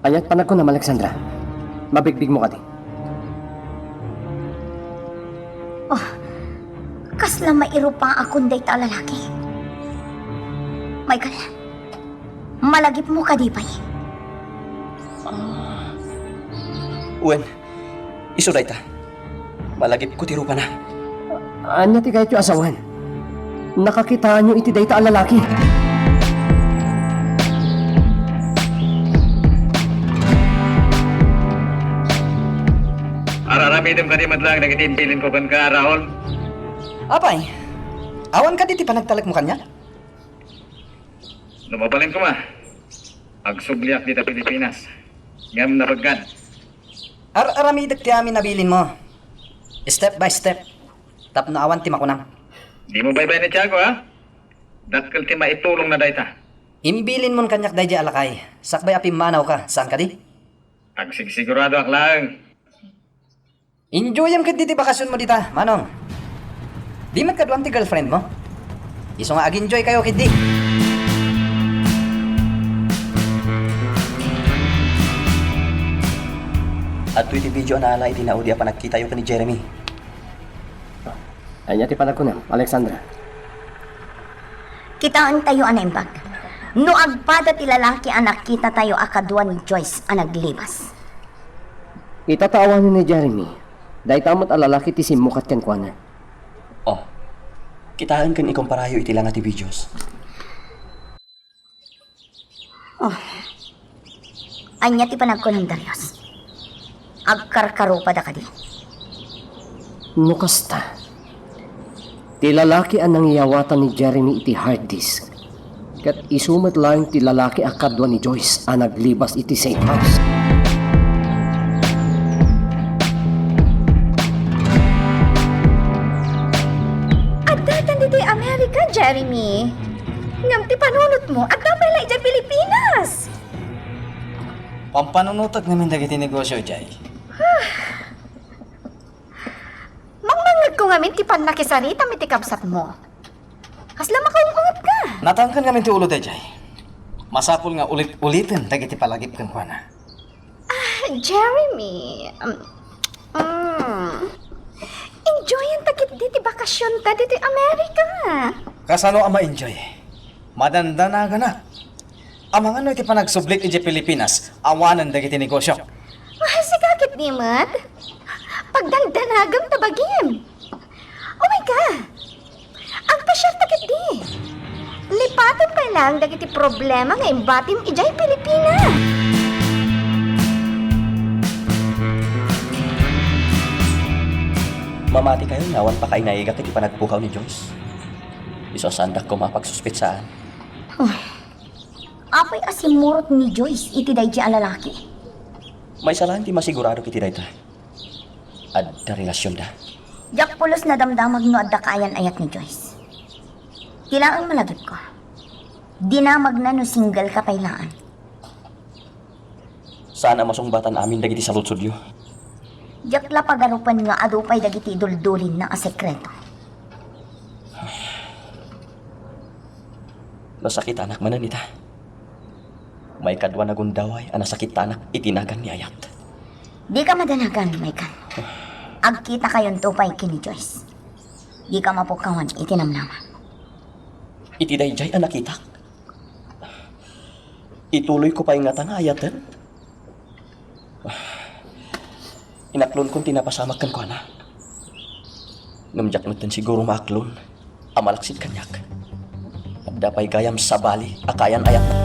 Aniat panagkunam, Alexandra? Mabigbigmo kadi? Oh, kasla mairupaakon dayta a lalaki. Michael, malagipmo kadi pay? Ah. Wen, isu dayta. Malagipko ti rupana. Ania ti kayatyo a sawen? Nakakitaanyo iti dayta a lalaki. Ar-aramidem kadi met laeng dagiti imbilinko kenka, Raul? Apay, awan kadi ti panagtalekmo kaniak? No mabalin koma, agsubliak dita Pilipinas. Ngem nabeggad. Ar-aramidek ti amin a bilinmo. Step by step. Tapno awan ti makunam. Dimo baybay ni Tiago, ha? Dakkel ti maitulongna dayta. Imbilinmon kaniak daydiay a lakay, sakbay a pimmanawka, saan kadi? Agsigsiguradoak laeng. Enjoyem ketdi ti bakasionmo dita, Manong. Di met kaduam ti girlfriendmo? Isu nga ag-enjoykayo ketdi. Adtoy ti video a naala iti naudi a panagkitayo ken ni Jeremy. Ania ti panagkunam, Alexandra? Kitaentayo a naimbag. No agpada ti lalaki a nakitatayo a kadua ni Joyce a naglibas. Ita ta awanen ni Jeremy, dayta met a lalaki ti simmukat kenkuana. Oh, kitaen ken ikumparayo iti langa ti videos. Oh. Ania ti panagkunam, Darius? Agkarkarupada kadi? No kasta, ti lalaki a nangiyawatan ni Jeremy iti hard disk, ket isu met laeng ti lalaki a kadua ni Joyce a naglibas iti safe house. Addatan ditoy Amerika, Jeremy. Ngem ti panunotmo, adda pay la idiay Pilipinas. Pampanunotek ngamin dagiti negosio idiay. Mangmangngegko ngamin ti pannakisaritam iti kabsatmo. Kasla makaung-ungetka. Natangken ngamin ti ulo daydiay. Masapul nga ulit-uliten dagiti palagip kenkuana. Ah, Jeremy, um, mm, enjoyanta ketdi ti bakasionta ditoy Amerika. Kasano a ma-enjoy? Madandanaganak. Amangan no iti panagsublik idiay Pilipinas, awanen dagiti negosio. Ah, sika ketdi met? Pagdandanagem ta bagim. Umay ka. Agpasiarta ketdi. Lipatem pay laeng dagiti problema nga imbatim idiay Pilipinas. Mamati kayo nga awan pakainaigak iti panagpukaw ni Joyce. Isu a saandak koma a pagsuspetsaan. Oh. Apay a simmurot ni Joyce iti daydiay a lalaki? Maysa laeng ti masiguradok iti dayta. Adda relasionda. Diak pulos nadamdamag no adda kaayan-ayat ni Joyce. Ti laeng malagipko, dinamagna no single ka pay laeng. Saan a masungbatan amin dagiti saludsodyo. Diak la pagarupen nga adu pay dagiti iduldulinna a sekreto. Nasakitanak manen ita. Maikadua nagundaway a nasakitanak iti nagan ni Ayat. Dika madanagan, Michael. Agkitakayonto pay ken ni Joyce. Dika mapukawan iti namnama. Iti daydiay a nakitak, ituloyko pay ngata nga ayaten? Inaklonkon ti napasamak kenkuana. Ngem diak metten siguro maaklon a malaksid kaniak. Adda pay gayam sabali a kaayan-ayatna.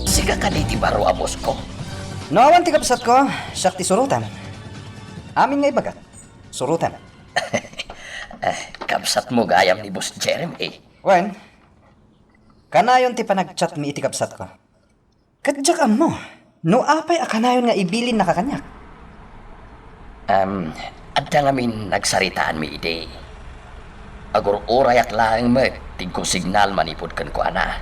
Sika kadi ti baro a boss ko? No awan ti kabsatko, siak ti surotam. Amin nga ibagak, surotam. Eh, kabsatmo gayam ni Boss Jeremy. Wen, Kanayon ti panagchatmi iti kabsatko. Ket diak ammo no apay a kanayon nga ibilinnaka kaniak. Em, adda ngamin nagsaritaanmi idi. Agur-urayak laeng met ti go signal manipud kenkuana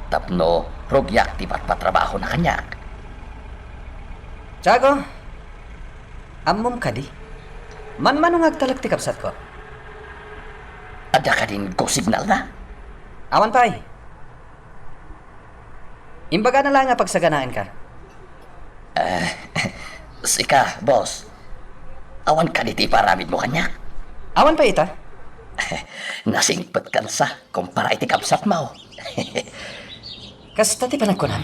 tapno rugiak ti patpatrabahona kaniak. Tiago, ammom kadi? Manmano nga agtalek ti kabsatko? Adda kadin go signalna? Awan pay. Imbagana laeng a pagsaganaenka. Eh, sika, boss. Awan kadi ti iparamidmo kaniak? Awan pay ita? Nasingpetkan sa kumpara iti kabsatmo. Kasta ti panagkunam.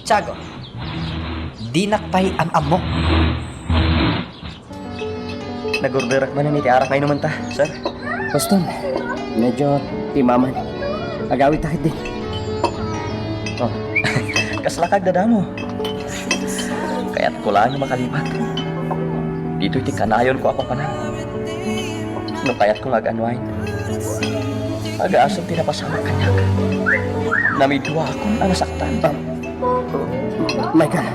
Tiago, dinak pay am-ammo. Nag-orderak manen iti arak nga inumenta, sir. Boston, medyo timaman. Agawidta ketdi. Oh, kaslaka agdadamo. Kayatko laeng nga makalipat. Ditoy ti kanayonko a papanan. No kayatko nga ag-unwind, agasem ti napasamak kaniak. Namiduakon a nasaktan. Ah, Michael,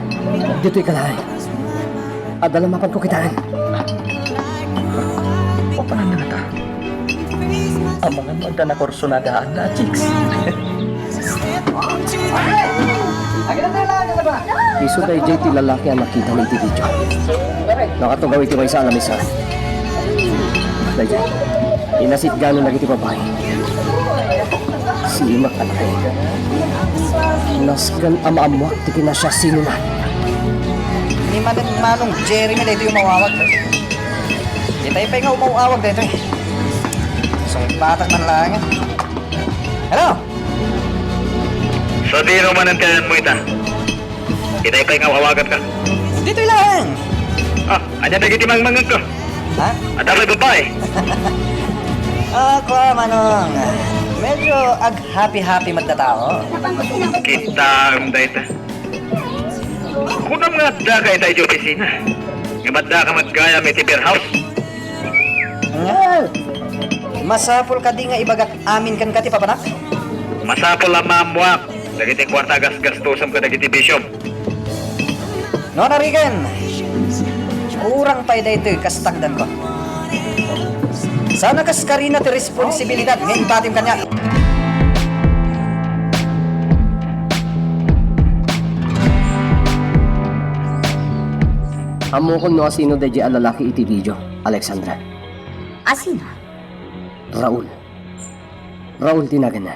ditoy ka laeng. Adda la mapanko kitaen. Papananna ngata? Amangan no adda nakursunadaanna a chicks. Isu daydiay ti lalaki a nakitami iti video. Nakatugaw iti maysa a lamesa. Daydiay, inasitgano dagiti babai. Simak a laki. Nasken a maammoak ti kinasiasinonan. Ni Manong, Manong Jeremy daytoy umawawag. Itay pay nga umawawag daytoy. Sungbatak man laeng. Hello? Sadino manen ti ayanmo ita? Itay pay nga awaganka. Ditoy laeng. Ah, ania dagiti mangmangngegko? Ha? Adda pay babai? Ah, kua, Manong. Medyo ag-happy-happy met dataon. Kitaem dayta. Kunam nga addaka ita iti opisina. Ngem addaka met gayam iti beer house. Ania? Masapul kadi nga ibagak amin kenka ti papanak? Masapul a maammoak dagiti kuarta a gasgastusem kadagiti bisyom. No, Narigan, kurang pay daytoy kas takdanko. Saan a kas karina ti responsibilidad nga impatim kaniak. Ammokon no asino daydiay a lalaki iti video, Alexandra. Asino? Raul. Raul ti naganna.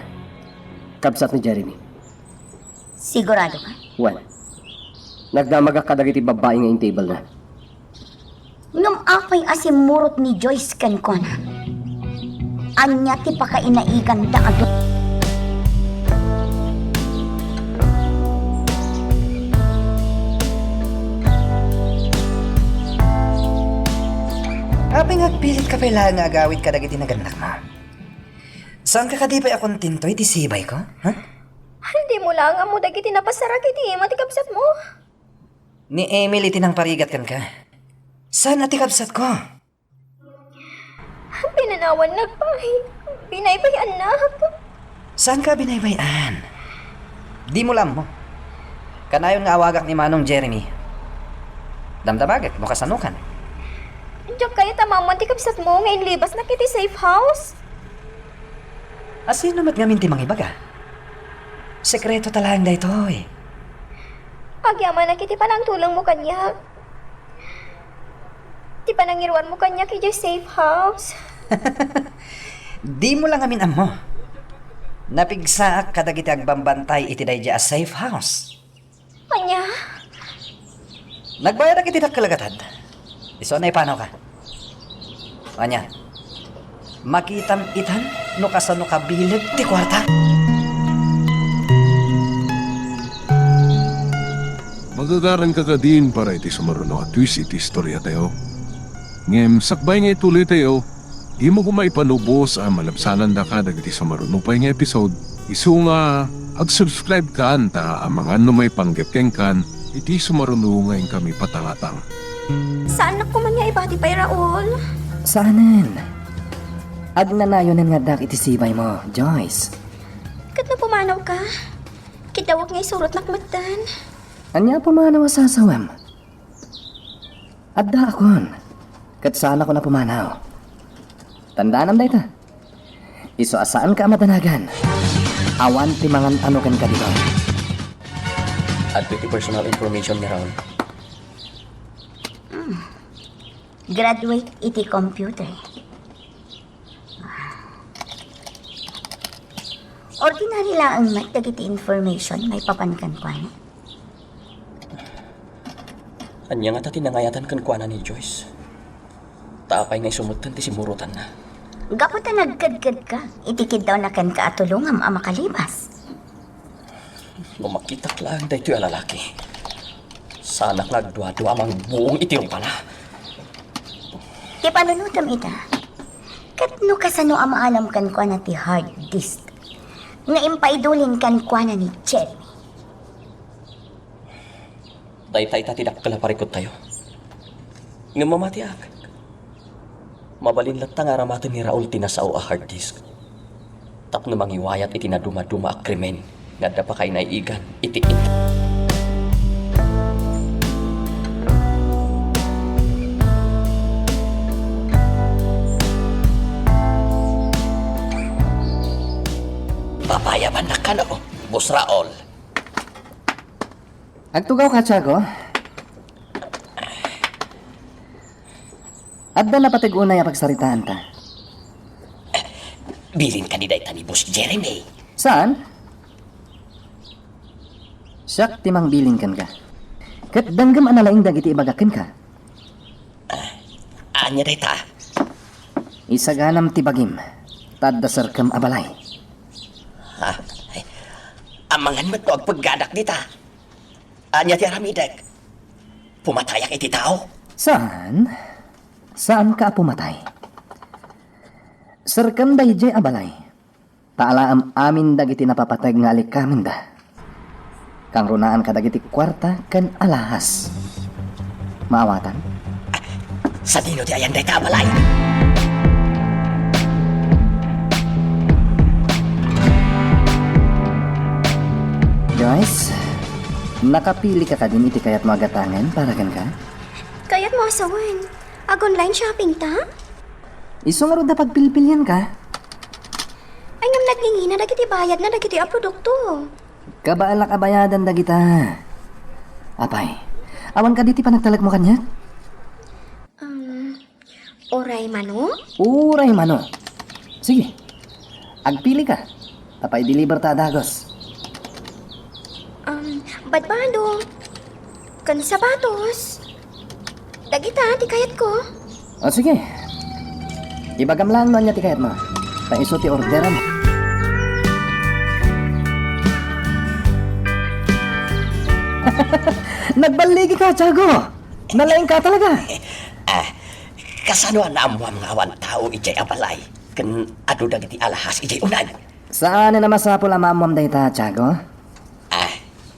Kabsat ni Jeremy. Sigurado ka? Wen, nagdamagak kadagiti babbai nga in-table-na. Ngem apay a simmurot ni Joyce kenkuana? Ania ti pakainaiganda a du- Apay nga agpilitka pay laeng nga agawid kadagiti nagannakmo? Saanka kadi pay a kontento iti sibayko, ha? Dimo laeng ammo dagiti napasarak iti ima ti kabsatmo. Ni Emily ti nangparigat kenka. Saan a ti kabsatko? Pinanawannak pay. Binaybay-annak. Saanka a binaybay-an? Dimo la ammo. Kanayon nga awagak ni Manong Jeremy. Damdamagek no kasanokan. Diak kayat a maammoan ti kabsatmo nga inlibasnak iti safe house. Asino met ngamin ti mangibaga? Sekreto ta laeng daytoy. Agyamanak iti panangtulongmo kaniak. Ti panangiruarmo kaniak idiay safe house. Dimo la ngamin ammo. Napigsaak kadagiti agbambantay iti daydiay a safe house. Ania? Nagbayadak iti dakkel a gatad. Isu a naipanawka. Ania? Makitam itan no kasano kabileg ti kuarta? Magagaranka kadin para iti sumaruno a twist iti istoriatayo. Ngem sakbay nga ituloytayo, dimo koma ipanubos a malabsanandaka dagiti sumaruno pay nga episode. Isu nga, ag-subscribe kan ta amangan no maipanggep kenkan iti sumaruno nga inkami patangatang. Saannak koma nga ibati pay, Raul. Saanen. Agnanayonen nga addaak iti sibaymo, Joyce. Ket no pumanawka, kiddawek nga isurotnak metten. Ania a pumanaw a sasawem? Addaakon, ket saanakon a pumanaw. Tandaanam dayta. Isu a saanka a madanagan, awan ti mangan-ano kenka ditoy. Adtoy ti personal information ni Raul. Hmm. Graduate iti computer. Ordinary laeng met dagiti information maipapan kenkuana. Ania ngata ti nangayatan kenkuana ni Joyce? Ta apay nga isu metten ti simmurotanna? Gapu ta nagkedkedka iti kiddawna kenka a tulongam a makalibas. No makitak laeng daytoy a lalaki, saanak nga agduadua a mangbuong iti rupana. Ti panunotem ita, ket no kasano a maalam kenkuana ti hard disk nga impaidulin kenkuana ni Jeremy? Dayta ita ti dakkel a parikuttayo. Ngem mamatiak. Mabalin latta nga aramaten ni Raul ti nasao a hard disk tapno mangiwayat iti nadumaduma a krimen nga adda pakainaigan iti in-, Papayabannak kano, Boss Raul. Agtugawka, Tiago. Adda napateg unay a pagsaritaanta. Bilin kadi dayta ni Boss Jeremy? Saan? Siak ti mangbilin kenka. Ket denggem a nalaing dagiti ibagak kenka. Ah, ania dayta? Isaganam ti bagim, ta adda serkem a balay. Ah, ay, amangan met no agpeggadak dita. Ania ti aramidek? Pumatayak iti tao? Saan? Saanka a pumatay. Serkem daydiay a balay. Ta alaem amin dagiti napapateg nga alikamenda. Kangrunaan kadagiti kuarta ken alahas. Maawatan? Sadino ti ayan dayta a balay? Joyce, nakapilika kadin iti kayatmo a gatangen para kenka? Kayatmo a sawen, ag-online shopping ta? Isu ngarud a pagpilpilienka? Ay, ngem nagngingina dagiti bayadna dagiti a produkto. Kabaelak a bayadan dagita. Apay, awan kadi ti panagtalekmo kaniak? Um, uray mano? Uray mano. Sige, agpilika. Ta paideliver ta a dagos. Um, badbado. Ken sapatos. Dagita ti kayatko. O, sige. Ibagam laeng no ania ti kayatmo. Ta isu ti orderam. Nagballigika, Tiago. Nalaingka talaga. Ah, kasano a naammuam nga awan tao idiay a balay ken adu dagiti alahas idiay uneg? Saanen a masapul a maammuam dayta, Tiago. Ah,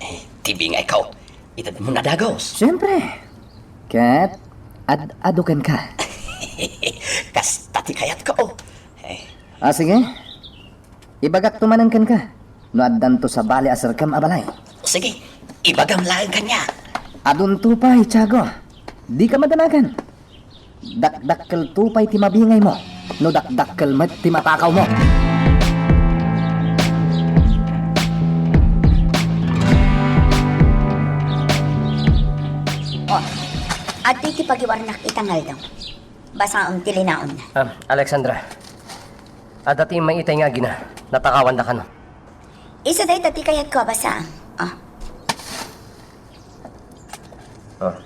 eh, ti bingayko, itedmo a dagos. Siempre. Ket ad-adu kenka. Kasta ti kayatko. Eh. Ah, sige. Ibagakto manen kenka no addanto sabali a serkem a balay. Sige, ibagam laeng kaniak. Adunto pay, Tiago. Dika madanagan. Dakdakkelto pay ti mabingaymo no dakdakkel met ti matakawmo. Oh, adtoy ti pagiwarnak ita nga aldaw. Basaem ti linaonna. Ah, Alexandra, adda ti immaitay nga agina. Natakawanda kano? Isu dayta ti kayatko a basaem. Ah. Ah.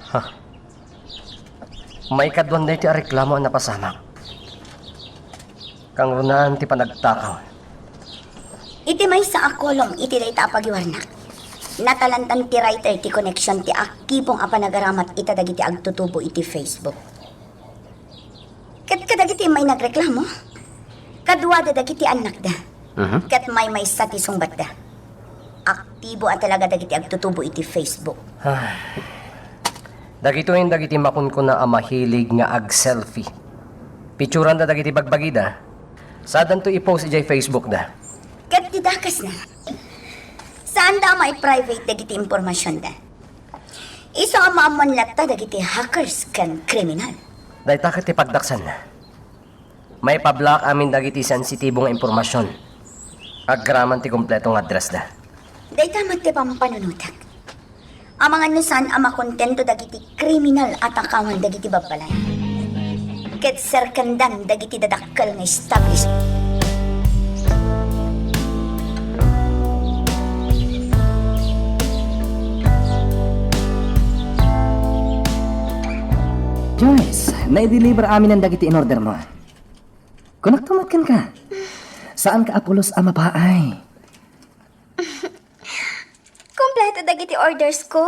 Ha. Maikaduan daytoy a reklamo a napasamak. Kangrunaan ti panagtakaw. Iti maysa a kolom iti dayta a pagiwarnak, natalantan ti writer ti koneksion ti aktibo a panagaramat ita dagiti agtutubo iti Facebook. Ket kadagiti immay nagreklamo, kaduada dagiti annakda. Mhm. Ket maymaysa ti sungbatda. Aktibo a talaga dagiti agtutubo iti Facebook. Ah. Dagitoyen dagiti makunkuna a mahilig nga ag-selfie. Picturanda dagiti bagbagida. Sadanto i-post idiay Facebook da. Ket ti dakesna, saanda a mai-private dagiti impormasionda. Isu a maammoan latta dagiti hackers ken kriminal. Dayta ket ti pagdaksanna. Maipablock amin dagiti sensitibo nga impormasion. Agraman ti kompleto nga addressda. Dayta met ti pampanunotek. Amangan no saan a makontento dagiti kriminal a takawan dagiti babbalay. Ket serkendan dagiti dadakkel nga establishment. Joyce, nai-deliver aminen dagiti in-order mo. Kunakto met kenka. Saanka a pulos a mapaay. Kompleto dagiti orders ko.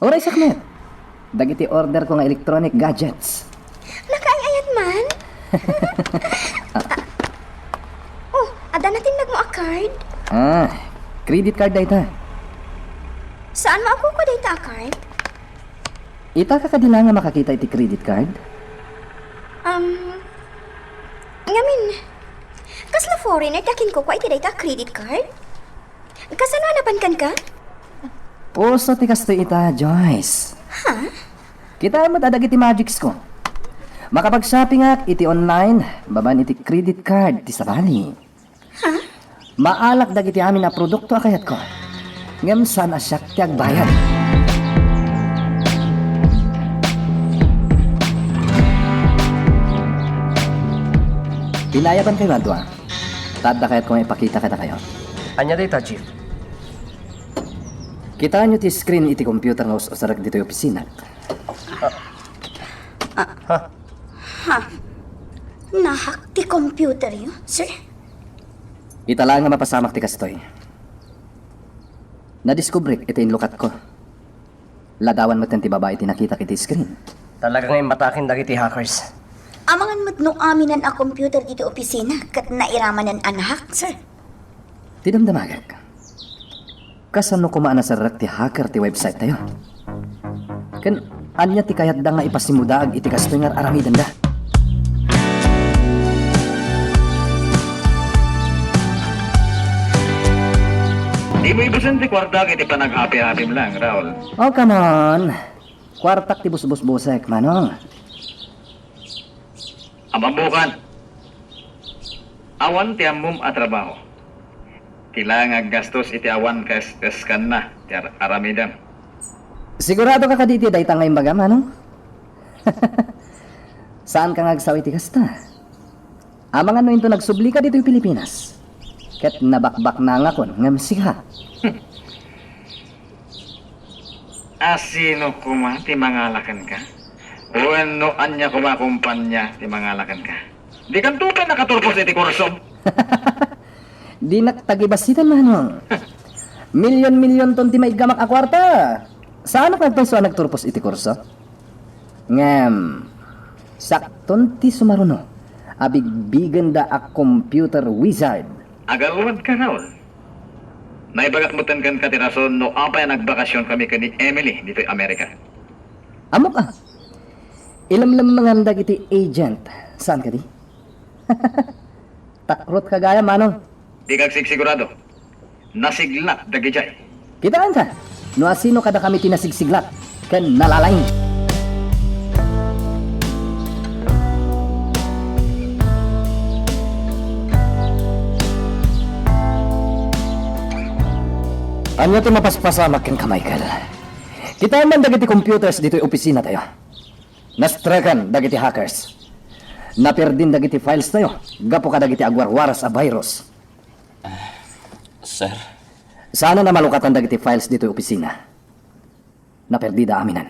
Uray siak met. Dagiti order ko nga electronic gadgets. Nakaay-ayat man? Oh, adda natinnag mo a card? Ah, credit card dayta. Saan mo a kuko dayta a card? Itaka kadi la nga makakita iti credit card? Um, ngamin, kasla foreigner ti akinkukua iti dayta a credit card? Kasano a napan kenka? Uso ti kastoy ita, Joyce. Ha? Kitaem met a dagiti magics ko. Makapag-shoppingak iti online, babaen iti credit card ti sabali. Ha? Maalak dagiti amin a produkto a kayatko. Ngem saan a siak ti agbayad. Pinayabankayo a dua. Ta adda kayatko nga ipakita kadakayo. Ania dayta, Chief? Kitaenyo ti screen iti computer nga us-usarek ditoy opisina. Ha? Ha? Nahack ti computeryo, sir? Ita laeng a mapasamak ti kastoy. Nadiskubrek iti inlukatko. Ladawan metten ti babai ti nakitak iti screen. Talaga nga immataken dagiti hackers. Amangan met no aminen a computer ditoy opisina ket nairamanen a nahack, sir. Ti damdamagek, kasano koma a naserrek ti hacker ti website tayo? Ken ania ti kayatda nga ipasimudaag iti kastoy nga ar-aramidenda? Dimo ibusen ti kuartak iti panaghapi-hapim lang, Raul. Oh, come on. Kuartak ti busbusbusek, Manong. Amammokan. Awan ti ammom a trabaho. Ti la nga aggastos iti awan kaes-eskanna ti ar-, aramidem. Sigurado ka kadi iti dayta nga imbaga, Manong? Saanka nga agsaw iti kasta? Amangan no inton agsublika ditoy Pilipinas. Ket nabakbaknangakon ngem sika. A sino koma ti mangala kenka? Wenno ania koma a kompania ti mangala kenka? Dikanto pay nakaturpos iti kursom? Dinak tagibasitan, Manong. Milyon-milyonton ti maiggamak a kuarta. Saanak nga agpayso a nagturpos iti kurso. Ngem, sakton ti sumaruno a bigbigenda a computer wizard. Agalwadka, Raul. Naibagak metten kenka ti rason no apay a nagbakasion kami ken ni Emily ditoy Amerika. Ammok a. Ilemlemmengam dagiti agent. Saan kadi? Takrotka gayam, Manong. Dika agsigsigurado. Nasiglat dagijay. Kitaenka no asino kadakami ti nasigsiglat ken nalalaing. Ania ti mapaspasamak kenka, Michael? Kitaem man dagiti computers ditoy opisina tayo. Nastreken dagiti hackers. Naperdin dagiti files tayo gapu kadagiti agwarwaras a virus. Sir? Saanen a malukatan dagiti files ditoy opisina. Naperdida aminen.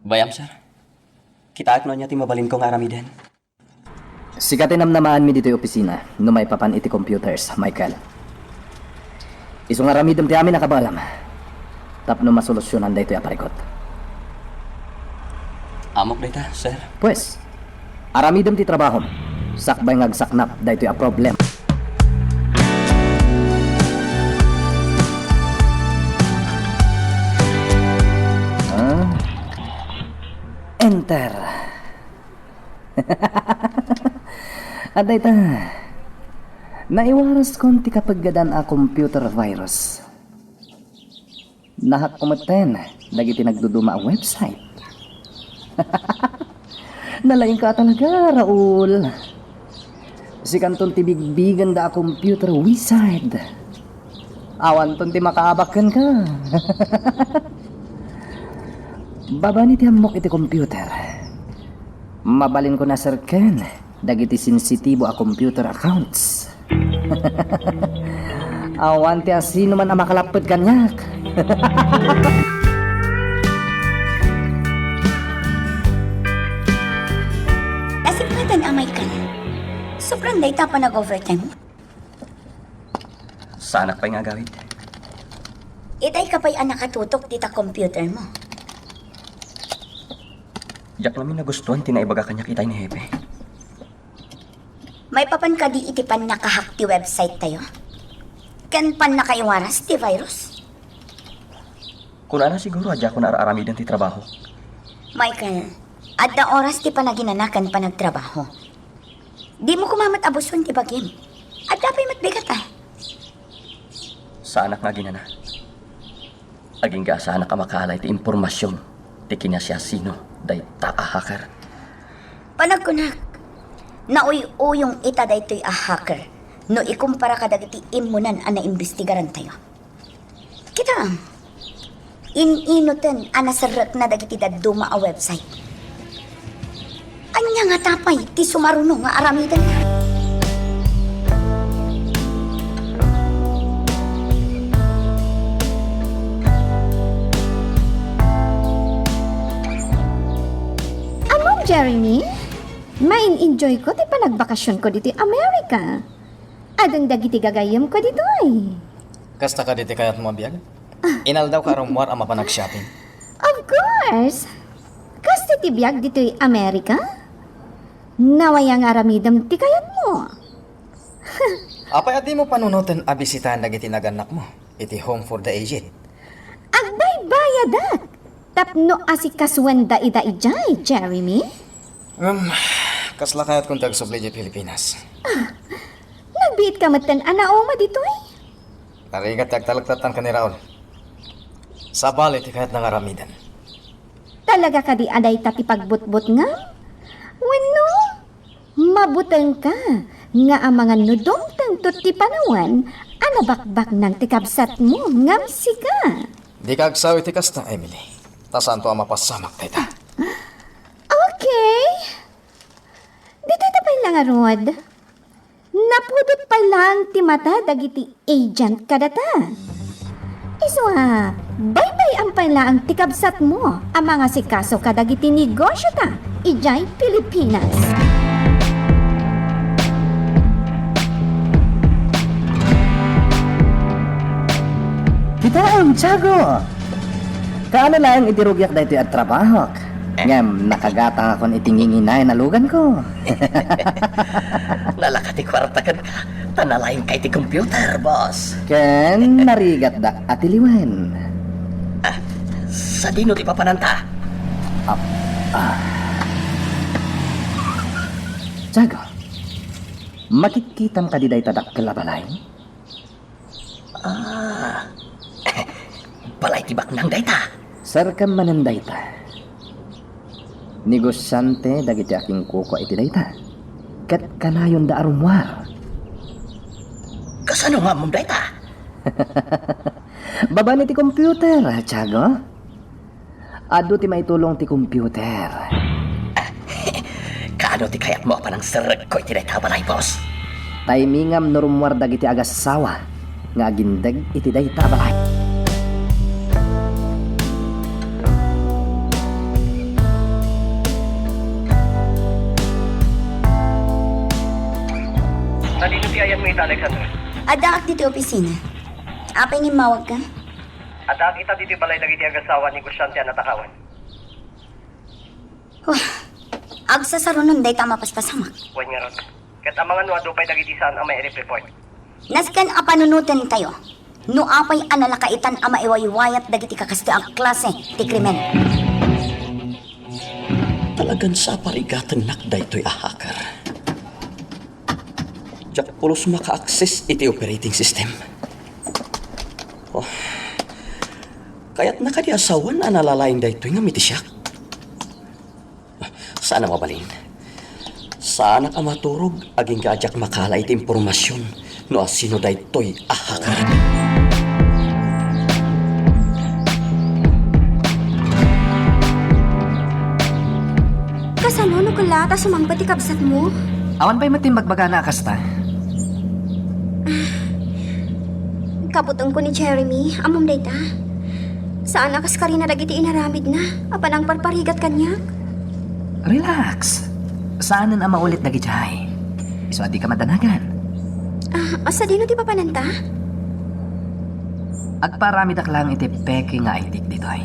Bayam, sir. Kitaek no ania ti mabalinko nga aramiden. Sika ti namnamaanmi ditoy opisina no maipapan iti computers, Michael. Isu nga aramidem ti amin a kabaelam tapno masolusionan daytoy a parikut. Ammok dayta, sir. Pues, aramidem ti trabahom sakbay nga agsaknap daytoy a problem. Ter. Adda ita, naiwaraskon ti kapeggedan a computer virus. Nahack ko metten dagiti nagduduma a website. Nalaingka a talaga, Raul. Sikanton ti bigbigenda a computer wizard. Awanton ti makaabak kenka. Babani ti ammok iti computer. Mabalinko a serken dagiti sensitibo a computer accounts. Awan ti asinoman a makalapped kaniak. Nasipatan a, Michael. Sobran dayta a panag-overtime mo. Saanak pay nga agawid. Itay ka pay a nakatutok dita computer mo. Diak lamin nagustuan ti naibaga kaniak itay ni Hepe. Maipapan kadi iti pannakahack ti website tayo? Ken pannakaiwaras ti virus? Kunana siguro a diakon ar-aramiden ti trabaho. Michael, adda oras ti panaginana ken panagtrabaho. Dimo koma met abuson ti bagim. Adda pay met bigat, a. Saanak nga aginana. Agingga a saanak a makaala iti impormasion ti kinasiasino dayta a hacker. Panagkunak, nauy-uyong ita daytoy a hacker no ikumpara kadagiti immunan a naimbestigarantayo. Kitaem, in-inoten a naserrekna dagiti dadduma a website. Ania ngata pay ti sumaruno nga aramiden? Ammom, Jeremy, main-enjoyko ti panagbakasionko ditoy America. Adun dagiti gagayyemko ditoy. Kasta kadi ti kayatmo a biag? Ah. Inaldawka a rummuar a mapan ag-shopping? Of course! Kasta ti biag ditoy America? Nawaya nga aramidem ti kayatmo. Apay a dimo panunoten a bisitaen dagiti nagannakmo iti Home for the Aged? Agbaybayadak tapno asikasuenda ida idiay, Jeremy. Ngem, kasla kayatkon ti agsubli idiay Pilipinas. Ah, nagbiitka metten a nauma ditoy? Narigat ti agtalektattan ken ni Raul. Sabali ti kayatna nga aramiden. Talaga kadi a dayta ti pagbutbutngam? Wenno, mabutengka nga amangan no dumtengto ti panawen a nabakbaknang ti kabsatmo ngem sika? Dika agsaw iti kasta, Emily. Ta saanto a mapasamak dayta. Okay. Ditoy ta pay la ngarud. Napudot pay laeng ti mata dagiti agent kadata. Isu a, baybay-am pay laeng ti kabsatmo a mangasikaso kadagiti negosyota idiay Pilipinas. Kitaem, Tiago! Kaano laeng iti rugiak daytoy a trabahok? Ngem nakagatangakon iti nginginayan a luganko. Nalaka ti kuarta kenka, ta nalaingka iti computer, boss. Ken narigatdak a tiliwen. Ah, sadino ti papananta? Ah, ah. Tiago, makitkitam kadi dayta dakkel a balay? Ah. Balay ti baknang dayta. Serkem manen dayta. Negosiante dagiti akinkukua iti dayta. Ket kanayonda a rummuar. Kasano nga ammom dayta? Babaan iti computer, Tiago. Adu ti maitulong ti computer. Kaano ti kayatmo a panangserrekko iti dayta a balay, boss? Taymingam no rummuar dagiti agassawa nga agindeg iti dayta a balay. Sadino ti ayanmo ita, Alexandra? Addaak ditoy opisina. Apay nga immawagka? Addaak ita ditoy balay dagiti agassawa a negosiante a natakawan. Wah, agsasarunon dayta a mapaspasamak. Wen ngarud, ket amangan no adu pay dagiti saan a mairep-report. Nasken a panunotentayo no apay a nalakaitan a maiwaywayat dagiti kakastoy a klase ti krimen. Talagan sa parigatennak daytoy a hacker. Diak pulos maka-access iti operating system. Oh. Kayatna kadi a sawen a nalalaing daytoy ngem iti siak? Saan a mabalin. Saanak a maturog agingga a diak makala iti impormasion no asino daytoy a hacker. Kasano no kella ta sumangpet ti kabsatmo? Awan pay met ti imbagbagana a kasta. Kaputenko ni Jeremy, ammom dayta. Saan a kas karina dagiti inaramidna a panangparparigat kaniak. Relax. Saanen a maulit dagidiay. Isu a dika madanagan. Ah, sadino ti papananta? Agpaaramidak laeng iti peke nga I D ditoy.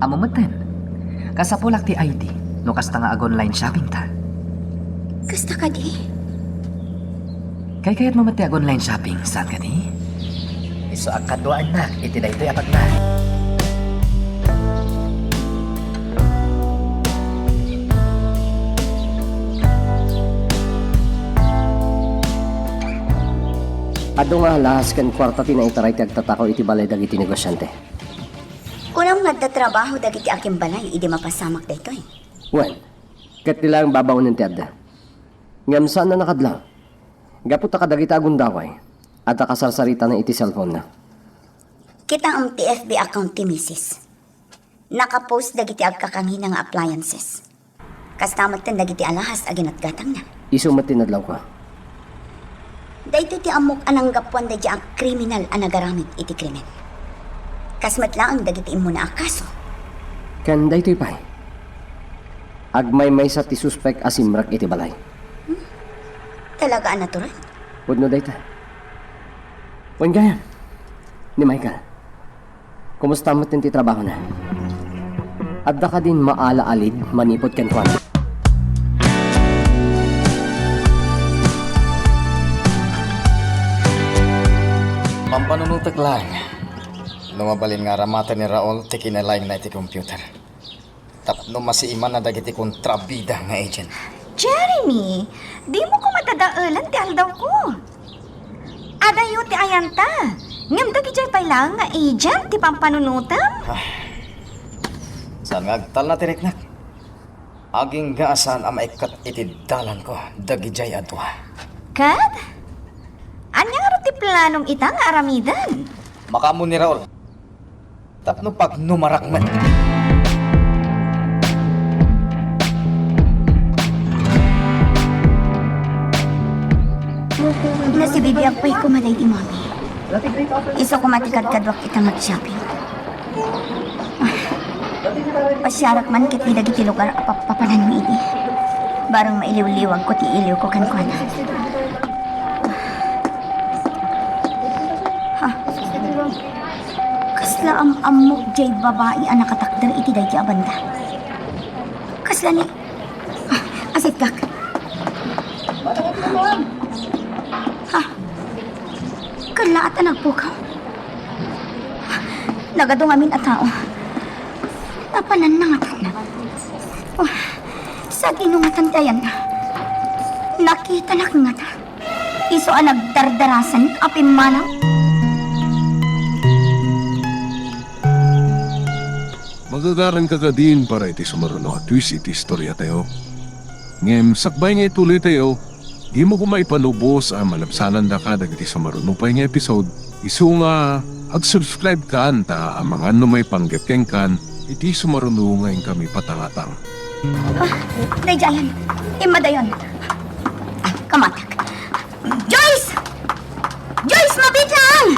Ammom metten, kasapulak ti I D no kasta nga ag-online shopping ta. Kasta kadi? Kaykayatmo met ti ag-online shopping, saan kadi? Isu a kaduaennak iti daytoy a pagna. Adu nga alahas ken kuarta ti naitaray ti agtatakaw iti balay dagiti negosiante. Kunam nga adda trabaho dagiti akimbalay idi mapasamak daytoy. Wen, ket ti laeng babaonen ti adda. Ngem saan a nakadlaw. Gapu ta kadagiti agundaway, adda kasarsaritana iti cellphone-na. Kitaem ti F B account ti misis. Nakapost dagiti agkakangina nga appliances. Kasta metten dagiti alahas a ginatgatangna. Isu met ti nadlawko. Daytoy ti ammok a nanggapuan daydiay a kriminal a nagaramid iti krimen. Kas met laeng dagiti immuna a kaso. Ken daytoy pay, agmaymaysa ti suspek a simrek iti balay. Hmm? Talaga a natural? Pudno dayta. Wen gayam, ni Michael. Kumusta met ti trabahona? Adda kadin maalaalid manipud kenkuana? Pampanunotek laeng no mabalin nga aramaten ni Raul ti kinalaingna iti computer. Tapno masiimanna dagiti kontrabida nga agent. Jeremy, dimo koma dadaelen ti aldawko. Adayo ti ayanta, ngem dagidiay pay laeng nga agent ti pampanunotem? Ah, saan nga agtalna ti riknak? Agingga a saan a maikkat iti dalanko dagidiay a dua. Ket? Ania ngarud ti planom ita nga aramiden? Makaammo ni Raul. Tapno pagnumarak met. Nasibibiag pay koma daydi Mami. Isu koma ti kadkaduak ita nga agshopping. Pasiarak man ketdi dagiti lugar a pap-, papananmi idi. Bareng mailiwliwagko ti iliwko kenkuana. Ha? Kasla am-ammok diay babai a nakatakder iti daydi a banda. Kasla ni, ah, asiddek. Ha? Kallaat a nagpukaw? Nagadu ngamin a tao. Napananna ngata. Oh, sadino ngata ti ayanna? Nakitanak ngata. Isu a nagdardarasan a pimmanaw. Magagaranka kadin para iti sumaruno a twist iti istoriatayo. Ngem sakbay nga ituloytayo, dimo koma ipanubos a malabsanandaka dagiti sumaruno pay nga episode. Isu nga ag-subscribe kan ta amangan no maipanggep kenkan iti sumaruno nga inkami patangatang. Ah, daydiayen. Immadayon. Ah, kamatek. Joyce! Joyce, mabiit laeng!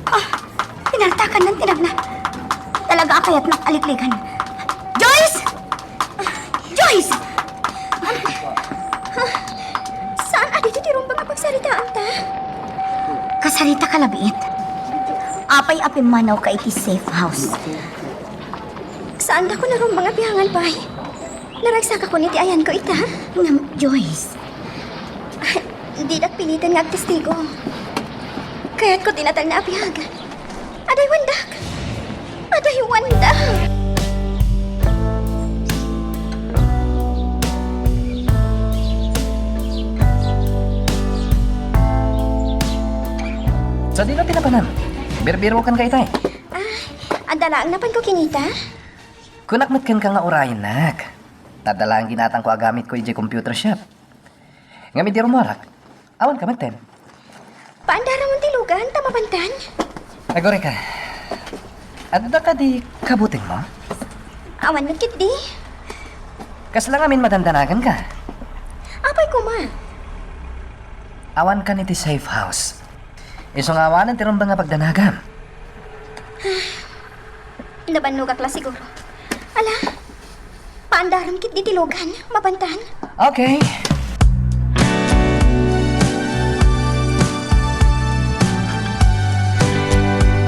Ah, pinartakan nan tinagna. Talaga a kayatnak a liklikan. Joyce! Joyce! Saan a ditoy ti rumbeng a pagsaritaanta? Kasarita ka labiit. Apay a pimmanawka iti safe house? Saandakon a rumbeng a biangan pay. Naragsakakon iti ayanko ita. Ngem, Joyce. Ay, didak piliten nga agtestigo. Kayatko ti natalna a biag. Adaywandak! Adaywandak! Sadino ti napanam? Birbirokan ka itay. Ah, adda laeng napanko kinita? Kunak met kenka nga urayennak. Ta adda laeng ginatangko a gamitko idiay computer shop. Ngem idi rumuarak, awan ka metten. Paandaramon ti lugan, ta mapantan. Agurayka. Adda kadi kabutengmo? Awan met ketdi. Kasla ngamin madandanagan ka? Apay koma? Awan kan iti safe house. Isu nga awanen ti rumbeng a pagdanagam. Nabannogak la siguro. Ala, paandaram ketdi ti lugan, mapantan. Okay.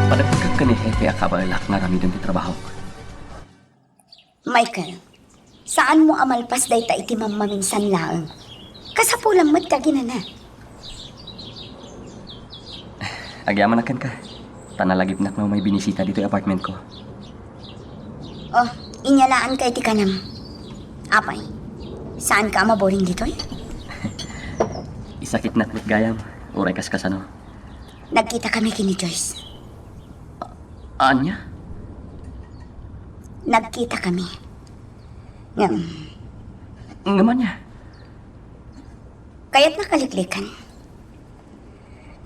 Panagpagkak ken ni Hepe a kabaelak nga aramiden ti trabahok. Michael, saanmo a malpas dayta iti mammaminsan laeng. Kasapulam met ta aginana. Agyamanak kenka, ta nalagipnak nga umay binisita ditoy apartmentko. Oh, inyalaanka iti kanam. Apay, saanka a maboring ditoy? Isakitnak met gayam, uray kaskasano. Nagkitakami ken ni Joyce. Ania? Nagkitakami. Ngem. Ngem ania? Kayatnak a liklikan.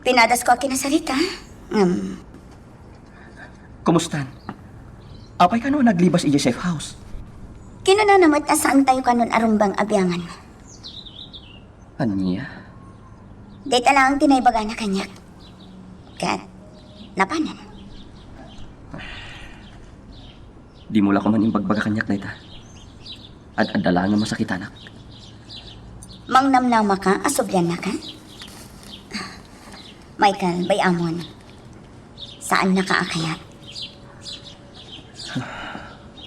Pinadasko a kinasarita, ngem. Kumustan? Apay kano a naglibas idiay safe house? Kinunana met a saantayo kanon a rumbeng a biangan. Ania? Dayta laeng ti naibagana kaniak. Ket napanan. Dimo la koma imbagbaga kaniak dayta. Ad-adda laeng a masakitanak. Mangnamnamaka a subliannaka? Michael, bay-amon. Saannaka a kayat.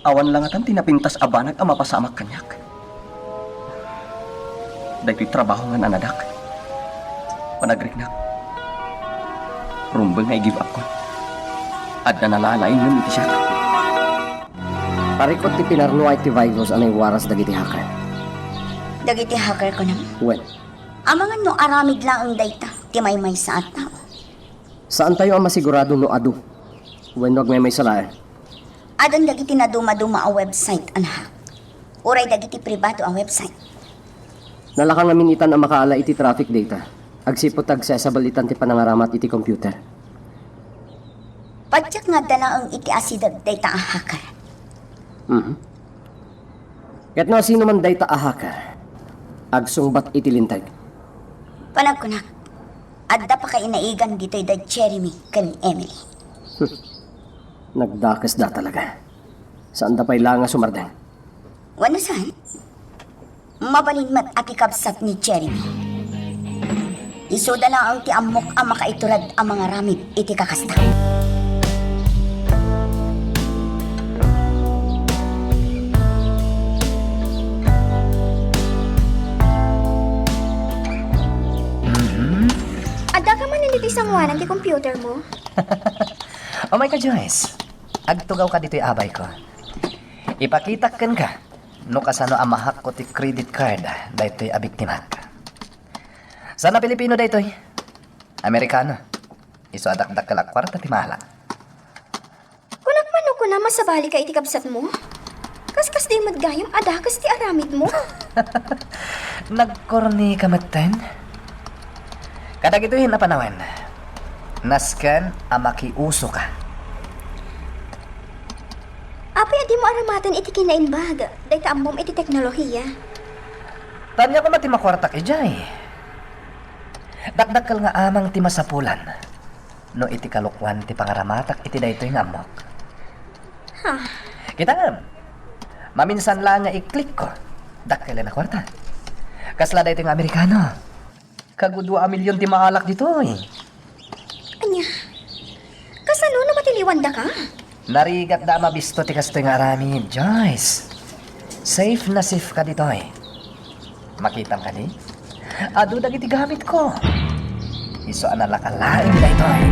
Awan la ngatan ti napintas a banag a mapasamak kaniak. Daytoy trabaho nga naanadak. Panagriknak. Rumbeng nga i-give up ko. Adda nalalaing ngem iti siak. Parikut ti pinarnuay ti virus a naiwaras dagiti hacker. Dagiti hacker kunam? Wen. Amangan no aramid laeng dayta ti maymaysa a tao. Saantayo a masigurado no adu wenno agmaymaysa laeng. Adun dagiti nadumaduma a website a nahack, uray dagiti pribado a website. Nalaka ngamin itan a makaala iti traffic data, agsipud ta accessible itan ti panangaramat iti computer. Patiek nga adda laeng iti asideg dayta a hacker. Mhm. Ket no asino man dayta a hacker, agsungbat iti linteg. Panagkunak, adda pakainaigan ditoy da Jeremy ken Emily. Nagdakesda talaga. Saanda pay la nga sumardeng. Wenno saan? Mabalin met a ti kabsat ni Jeremy. Isuda laeng ti ammok a makaiturad a mangaramid iti kakasta. Mhm. Adda ka manen iti sanguanan ti computer mo? Umay ka, Joyce. Agtugaw ka ditoy abay ko. Ipakitak kenka no kasano a mahakko ti credit card daytoy a biktimak. Saan a Pilipino daytoy? Amerikano. Isu a dakdakkel a kuarta ti maala. Kunak man no kunam a sabali ka iti kabsat mo? Kaskasdi met gayam a dakes ti aramid mo. Nagkorni ka metten? Kadagitoy a panawen, nasken a makiuso ka. Apay a dimo aramaten iti kinaimbag dayta ammom iti teknolohiya? Ania koma ti makuartak idiay? Dakdakkel nga amang ti masapulan no iti kalokuan ti pangaramatak iti daytoy nga ammok. Ha? Kita ngem, maminsan la nga i-click ko, dakkelen a kuarta. Kasla daytoy nga Amerikano. Kagudua a milyon ti maalak ditoy. Ania? Kasano no matiliwandaka? Narigatda a mabisto ti kastoy nga aramid, Joyce. Safe na safe ka ditoy. Makitam kadi? Adu dagiti gamitko. Isu a nalaka laeng daytoy.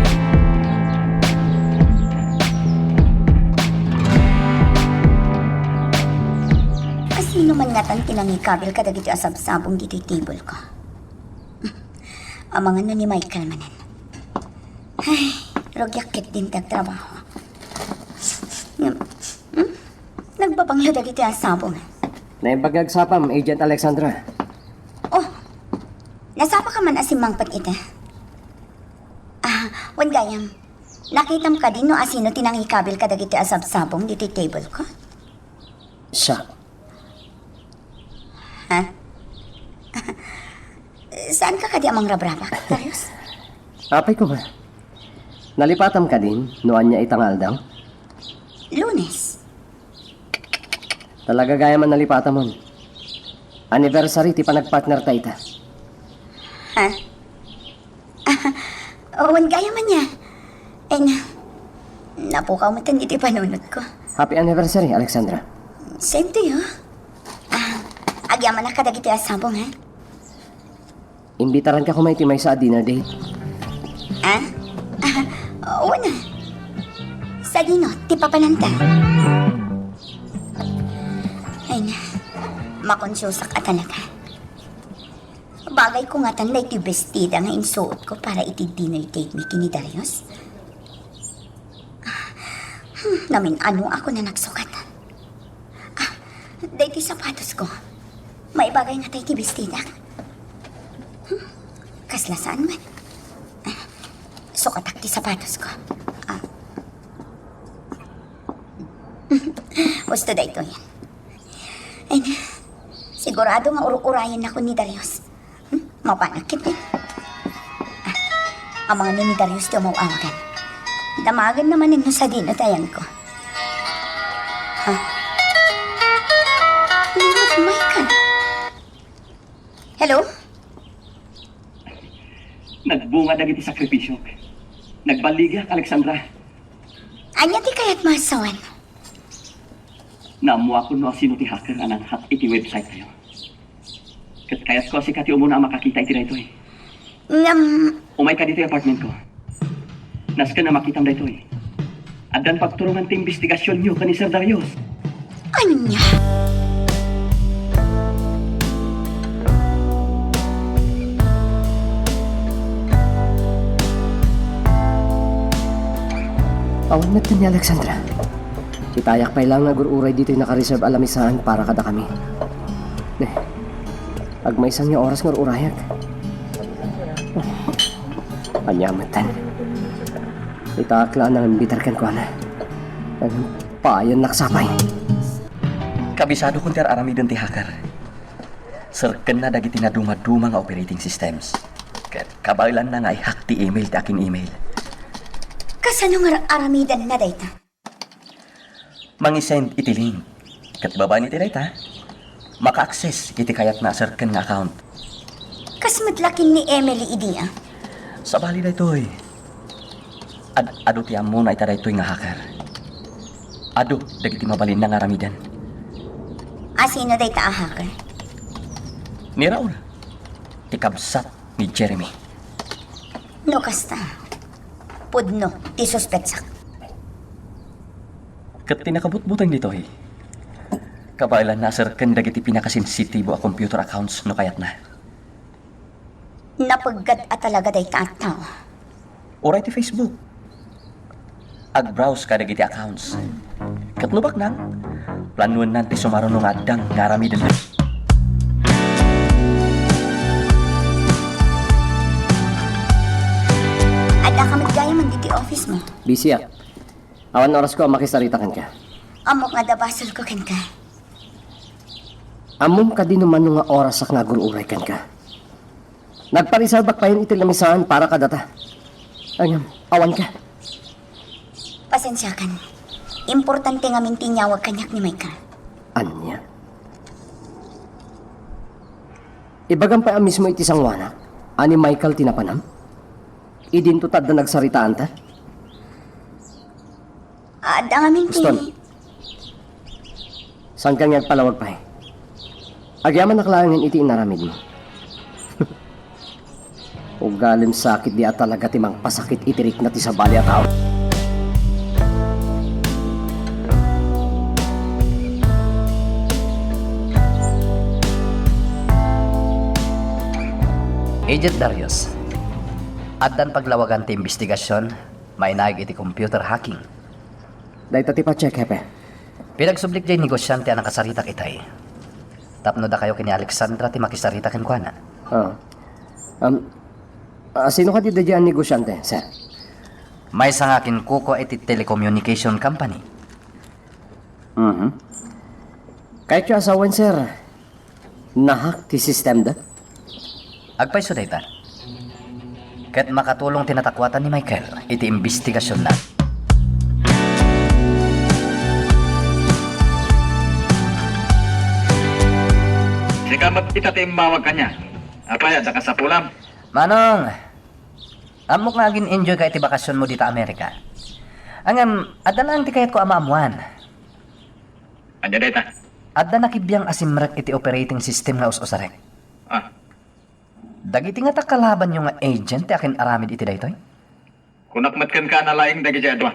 Asino man ngatan ti nangikabil kadagiti asabsabong ditoy table ko? Amangan no ni Michael manen. Rugiak ketdin ti agtrabaho. Ngem, hmm? Nagbabanglo dagiti a sabong. Naimbag nga agsapam, Agent Alexandra. Oh, nasapaka man a simmangpet ita? Ah, wen gayam, nakitam kadi no asino ti nangikabil kadagiti a sabsabong ditoy table ko? Siak. Ha? Saanka kadi a mangrabrabak, Darius? Apay koma. Nalipatam kadin no ania ita nga aldaw? Lunes. Talaga gayam a nalipatamon. Anniversary ti panagpartnerta ita. Ha? Wen gayam ania. Ay na, napukaw metten iti panunotko. Happy anniversary, Alexandra. Same to you. Ah, agyamanak kadagiti a sabong, ha? Imbitaranka koma iti maysa a dinner date. Ah? Ah, wen a. Sadino ti papananta? Ay na, makonfuse-ak a talaga. Bagay ko ngatan daytoy bestida nga insuotko para iti dinner date mi ken ni Darius. Ah, hmm, namin-ano ako na nagsukat. Ah, daytoy sapatosko. Maibagay ngata iti bestidak. Hmm, kasla saan man. Ah, sukatak ti sapatosko. Ah. Husto daytoy. Ay na, sigurado nga ur-urayennakon ni Darius. Hmm? Mapanak ketdi. Ah, amangan ni Darius ti umaw-awagan. Damagenna manen no sadino ti ayanko. Ha? Name of Michael. Hello? Nagbunga dagiti sakripisiok. Nagballigiak, Alexandra. Ania ti kayatmo a sawen? Naammoakon no asino ti hacker a nanghack iti website tayo. Ket kayatko a sika ti umuna a makakita iti daytoy. Ngem, umayka ditoy apartmentko. Nasken a makitam daytoy. Addan pagturongan ti imbestigasionyo ken ni Sir Darius. Ania? Awan met ni Alexandra. Itayak pay laeng nga agur-uray ditoy nakareserve a lamisaan para kadakami. Ne, agmaysa nga oras nga ur-urayak. Ania metten? Itaak la a nangimbitar kenkuana. Payennak sapay. Kabisadokon ti ar-aramiden ti hacker. Serkenna dagiti nadumaduma nga operating systems. Ket kabaelanna nga i-hack ti email ti akin email. Kasano nga ar-aramidenna dayta? Mangisend iti link. Ket babaen iti dayta, maka-access iti kayatna a serken nga account. Kas met la ken ni Emily idi, a? Sabali daytoy. Ad-adu ti ammona ita daytoy nga hacker. Adu dagiti mabalinna nga aramiden. Asino dayta a hacker? Ni Raul, ti kabsat ni Jeremy. No kasta, pudno ti suspetsak. Ket ti nakabutbuteng ditoy, kabaelanna a serken dagiti pinakasensitibo a computer accounts no kayatna. Napeggad a talaga dayta a tao. Uray ti Facebook. Ag-browse kadagiti accounts. Ket no baknang, planoennan ti sumaruno nga addang nga aramiden. Adda ka met gayam ditoy office mo. Busy-ak. Awan orasko a makisarita kenka. Ammok nga adda basolko kenka. Ammom kadi no mano nga orasak nga agur-uray kenka. Nagpareservak payen iti lamisaan para kadata. Ngem, awanka. Pasensiakan. Importante ngamin ti inyawag kaniak ni Michael. Ania? Ibagam pay a mismo iti sangoanak a ni Michael ti napanam? Idinto ta adda nagsaritaanta? Adda ngamin ti Houston. Saanka nga agpalawag pay? Agyamanak laengen iti inaramidmo. Ugalim sakit di a talaga ti mangpasakit iti rikna ti sabali a tao. Agent Darius, Addan paglawagan ti imbestigasion, mainaig iti computer hacking. Dayta ti pa-check, Hepe. Pinagsublik jay negosiante a nakasaritak itay. Tapno dakayo ken ni Alexandra ti makisarita kenkuana. Ah. Um, ah, sino kadi daydiay a negosiante, sir? Maysa nga kinkukua iti telecommunication company. Mhm. Kayatyo a sawen, sir, nahack ti system da? Agpayso dayta. Ket makatulong ti natakuatan ni Michael iti imbestigasionna. Sika met ita ti immawag kaniak. Apay, adda kasapulam? Manong, ammok nga agin-enjoyka iti bakasionmo dita Amerika. Ngem, adda laeng ti kayatko a maammuan. Ania dayta? Adda nakibiang a simrek iti operating system nga us-usarek. Ah. Dagiti ngata kalabanyo nga agent ti akin-aramid iti daytoy? Kunak met kenka a nalaing dagidiay a dua.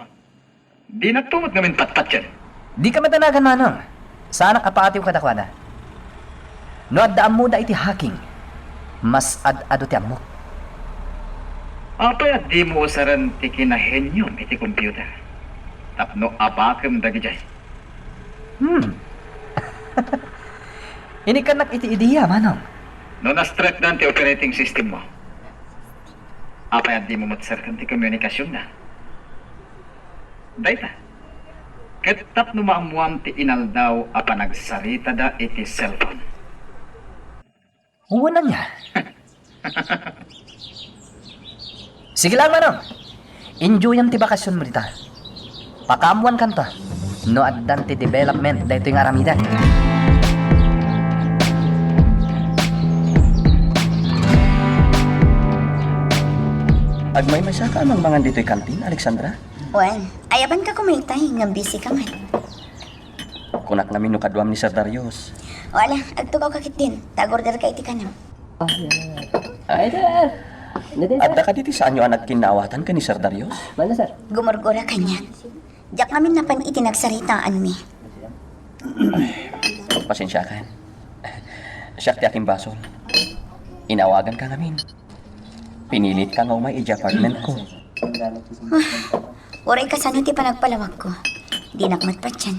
Dinakto met ngamin patpatien. Dika madanagan, Manong. Saanak a paatiw kadakuada. No adda ammoda iti hacking, mas ad-adu ti ammok. Apay a dimo usaren ti kinaheniom iti computer tapno abakem dagidiay? Hmm. Inikkannak iti idea, Manong. No na-strike dan ti operating system mo, apay a dimo met serken ti komunikasionna? Dayta. Ket tapno maammuam ti inaldaw a panagsaritada iti cellphone. Wen ania? Sige lang, Manong. Enjoyam ti bakasionmo dita. Pakaammuankanto no addan ti development daytoy nga aramidek. Agmaymaysaka a mangmangan ditoy kantin, Alexandra? Wen, ayabanka koma itay, ngem busy ka met. Kunak ngamin no kaduam ni Sir Darius. O, ala, agtugawka ketdin, ta ag-orderka iti kanam. Ay, sir. Adda kadi ti saanyo a nagkinnaawatan ken ni Sir Darius? Mano, sir? Gumurgura kaniak. Diak ngamin napan iti nagsaritaanmi. Pasensiakan. Siak ti akimbasol. Inawaganka ngamin. Pinilitka nga umay idiay apartmentko. Uray kasano ti panagpalawagko, dinak met patien.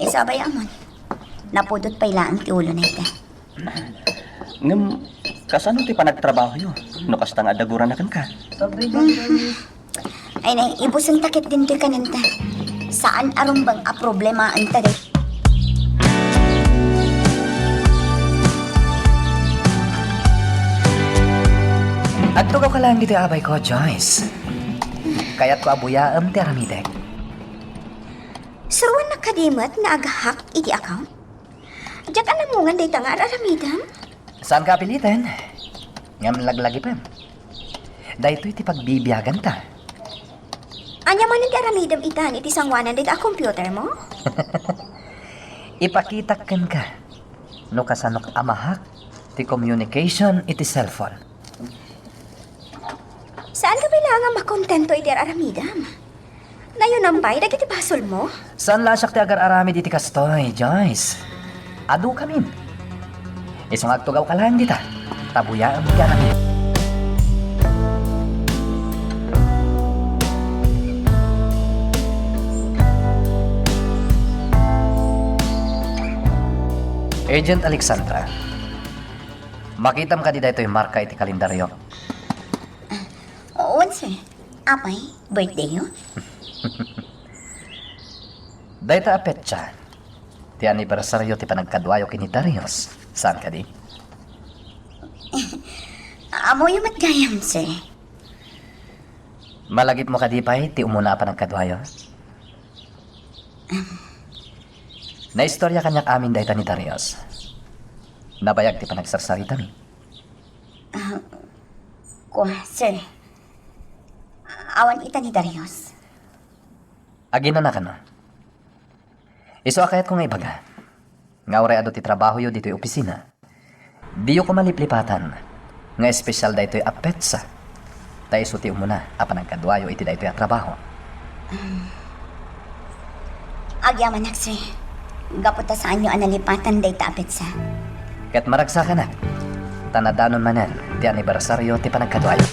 Isu a bay-amon, napudot pay laeng ti ulona ita. Ngem, kasano ti panagtrabahoyo no kasta nga adda gurana kenka? Ay, nay, ibusenta ketdin toy kanenta. Saan a rumbeng a problemaenta, day. Agtugawka laeng ditoy, abayko, Joyce. Kayatko a buyaem ti aramidek. Suroannak kadi met nga ag-hack iti account? Diak a namungan dayta nga ar-aramidem. Saanka a piliten, ngem laglagipem. Daytoy ti pagbibiaganta. Ania manen ti aramidem itan iti sangoanan dayta a computermo? Ipakitak kenka no kasanok a ma-hack ti communication iti cellphone. Saanka pay laeng a makontento iti ar-aramidem? Nayonam pay dagiti basolmo? Saan la a siak ti agar-aramid iti kastoy, Joyce. Adukamin. Isu nga agtugawka laeng dita, ta buyaem ti aramid. Agent Alexandra, makitam kadi daytoy marka iti kalendaryok? Wen, sir. Apay, birthdayyo? Dayta a petsa, ti anibersaryo ti panagkaduayo ken ni Darius. Saan kadi? Ammoyo met gayam, sir. Malagipmo kadi pay ti umuna a panagkaduayo? Naistorya kaniak amin dayta ni Darius. Nabayag ti panagsarsaritamin. Ah, kua, sir. Awan ita ni Darius. Aginana kano. Isu a kayatko nga ibaga nga uray adu ti trabahoyo ditoy opisina, diyo koma liplipatan nga espesial daytoy a petsa, ta isu ti umuna a panagkaduayo iti daytoy a trabaho. Agyamanak, sir. Gapu ta saanyo a nalipatan dayta a petsa. Ket maragsakanak, ta nadanon manen ti anibersaryo ti panagkaduayo.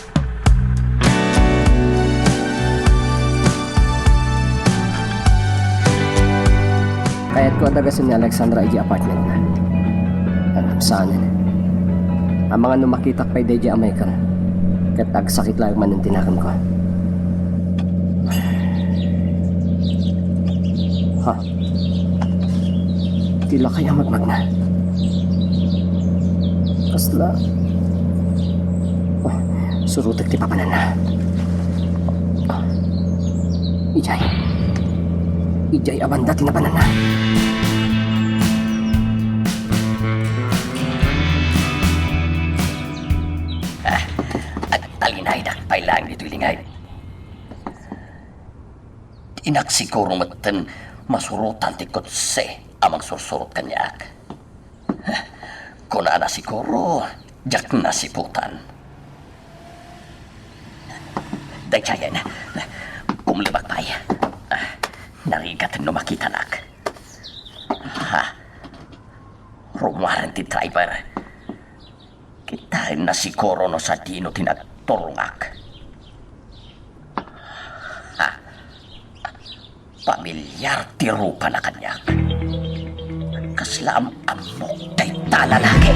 Ko adda gasem ni Alexandra idiay apartmentna. Ngem saanen. Amangan no makitak pay daydiay a Michael. Ket agsakit laeng manen ti nakemko. Ha? Ti lakay a magmagna. Kasla. Ah, surotek ti papananna. Ah, idiay. Idiay a banda ti napananna. Ah, agtalinaydak pay laeng ditoy lingay. Dinak siguro metten masurotan ti kotse a mangsursurot kaniak. Kunana siguro, diak nasiputan. Daydiayen, kumlebak pay. Narigat no makitanak. Ha? Rummuaren ti driver. Kitaenna siguro no sadino ti nagturongak. Ha? Pamilyar ti rupana kaniak. Kasla am-ammok dayta a lalaki.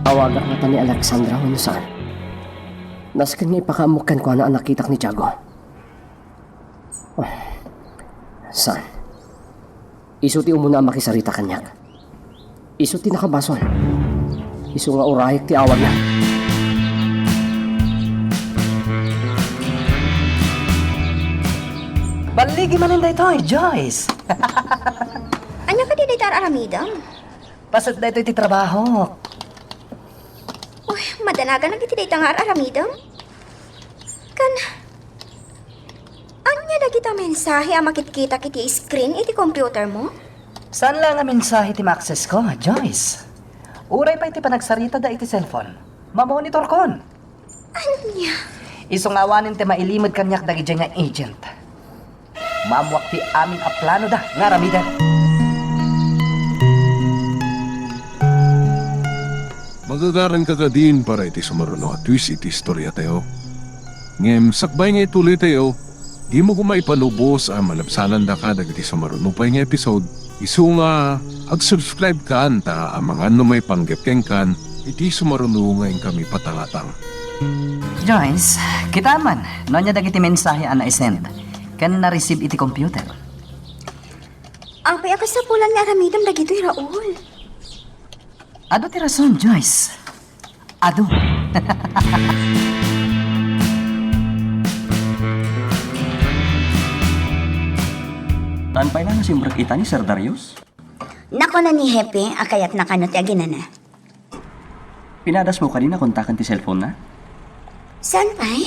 Awagak ngata ni Alexandra wenno saan? Nasken nga ipakaammok kenkuana a nakitak ni Tiago. Ah, saan? Isu ti umuna a makisarita kaniak. Isu ti nakabasol. Isu nga urayek ti awagna. Balligi manen daytoy, Joyce. Ania kadi dayta ar-aramidem? Paset daytoy ti trabahok. Uy, madanagan iti dayta nga ar-aramidem? Kan, ania dagita mensahe a makitkitak iti screen iti computer mo? Saan la nga mensahe ti ma-access ko, Joyce. Uray pay ti panagsaritada iti cellphone, mamonitorkon. Ania? Isu nga awanen ti mailimed kaniak dagidiay nga agent. Maammoak ti amin a planoda nga aramiden. Magagaranka kadin para iti sumaruno a twist iti istoriatayo. Ngem sakbay nga ituloytayo, dimo koma ipalubos a malabsanandaka dagiti sumaruno pay nga episode. Isu nga ag-subscribe kan ta amangan no maipanggep kenkan iti sumaruno nga inkami patangatang. Joyce, kitaem man no ania dagiti mensahe a naisend ken na-receive iti computer. Apay a kasapulan nga aramidem dagitoy, Raul? Adu ti rason, Joyce. Adu. Saan pay la nga simrek ita ni Sir Darius? Nakuna ni Hepe a kayatna kano ti aginana. Pinadasmo kadi a kontaken ti cellphone-na? Saan pay?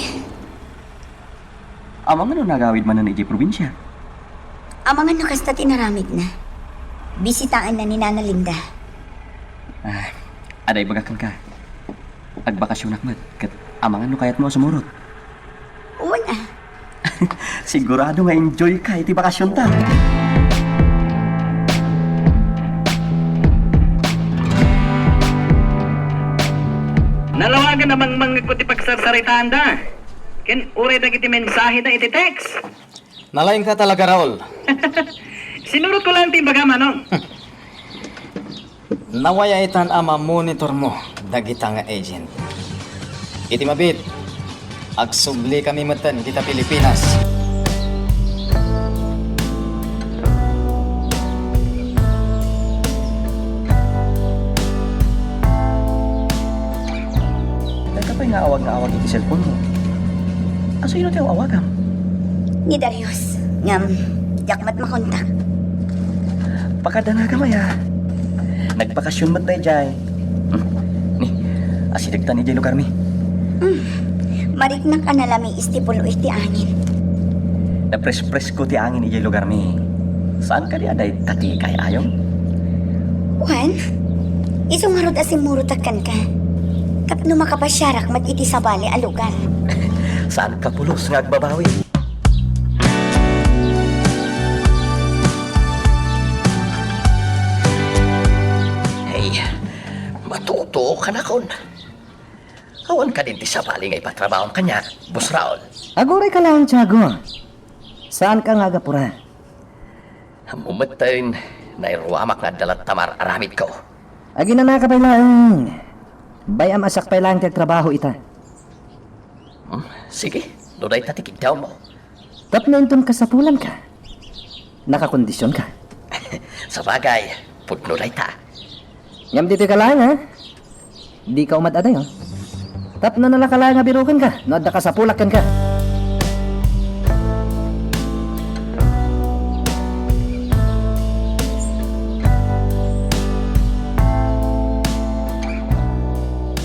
Amangan no nagawid manen idiay probinsia? Amangan no kasta ti inaramidna. Bisitaenna ni Nana Linda. Ah, adda ibagak kenka. Agbakasionak met, ket amangan no kayatmo a sumurot. Wen a. Sigurado nga enjoy ka iti bakasionta. Nalawagan a mangmangngegko ti pagsarsaritaanda ken uray dagiti mensaheda iti text. Nalaingka talaga, Raul. Sinurot ko lang ti imbagam, Manong. Nawayaetan a mamonitormo dagita nga agent. Iti mabiit, agsubli kami metten dita Pilipinas. Dayta pay nga awag nga awag iti cellphone mo. Asino ti aw-awagam? Ni Darius. Ngem, diak met makontak. Pakadanagam aya. Nagbakasyon met daydiay. Hmm. Ni, asidegtan idiay lugarmi. Hmm. Mariknak a nalamiis ti pulo iti angin. Napres-presko ti angin idiay lugarmi. Saan kadi a dayta ti kay-ayom? Wen, isu ngarud a simmurotak kenka. Tapno makapasiarak met iti sabali a lugar. Saan ka pulos nga agbabawi? Hey, matuto ka nakon. Awan kadin ti sabali nga ipatrabahom kaniak, Boss Raul? Aguray ka laeng, Tiago. Saanka nga agapura? Ammom metten, nairuamak nga adda latta mar-aramidko. Aginanaka pay laeng. Bay-am a siak pay laeng ti agtrabaho ita. Hmm, sige, no dayta ti kigdawmo. Tapno inton kasapulanka, nakakondisionka. Sabagay, pudno dayta. Ngem ditoy ka laeng, ha? Dika umad-adayo. Tapno nalaka laeng a birukenka no adda kasapulak kenka.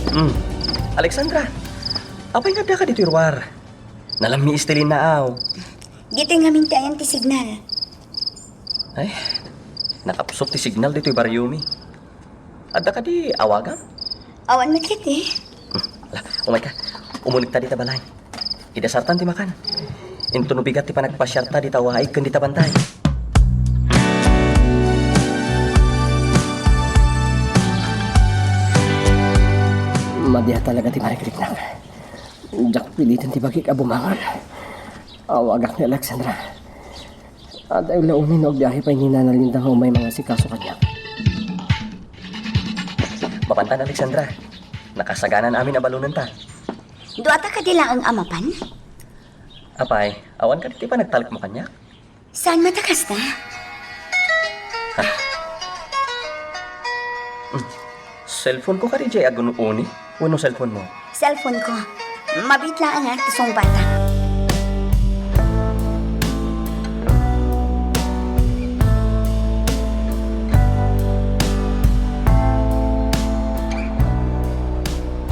Hmm. Alexandra, apay nga addaka ditoy ruar? Nalammiis ti linnaaw. Ditoy ngamin ti ayan ti signal. Ay, nakapsut ti signal ditoy bariomi. Adda kadi awagam? Awan met ket, eh. Hmm, ala, umayka. Umunegta dita balay. Idasartan ti makan. Inton no bigat ti panagpasiarta dita waig ken dita bantay. Madi a talaga ti marikriknak. Diak piliten ti bagik a bumangon. Awagak ni Alexandra. Adda la umin no agbiahe pay ni Nana Linda nga umay mangasikaso kaniak. Mapantan, Alexandra. Nakasaganan amin a balonenta. Duata kadi laeng a mapan? Apay, awan kadi ti panagtalekmo kaniak? Saan met a kasta? Cellphone ko kadi diay agun-uni? Wenno cellphone mo? Cellphone ko. Mabiit laeng a ti sungbata.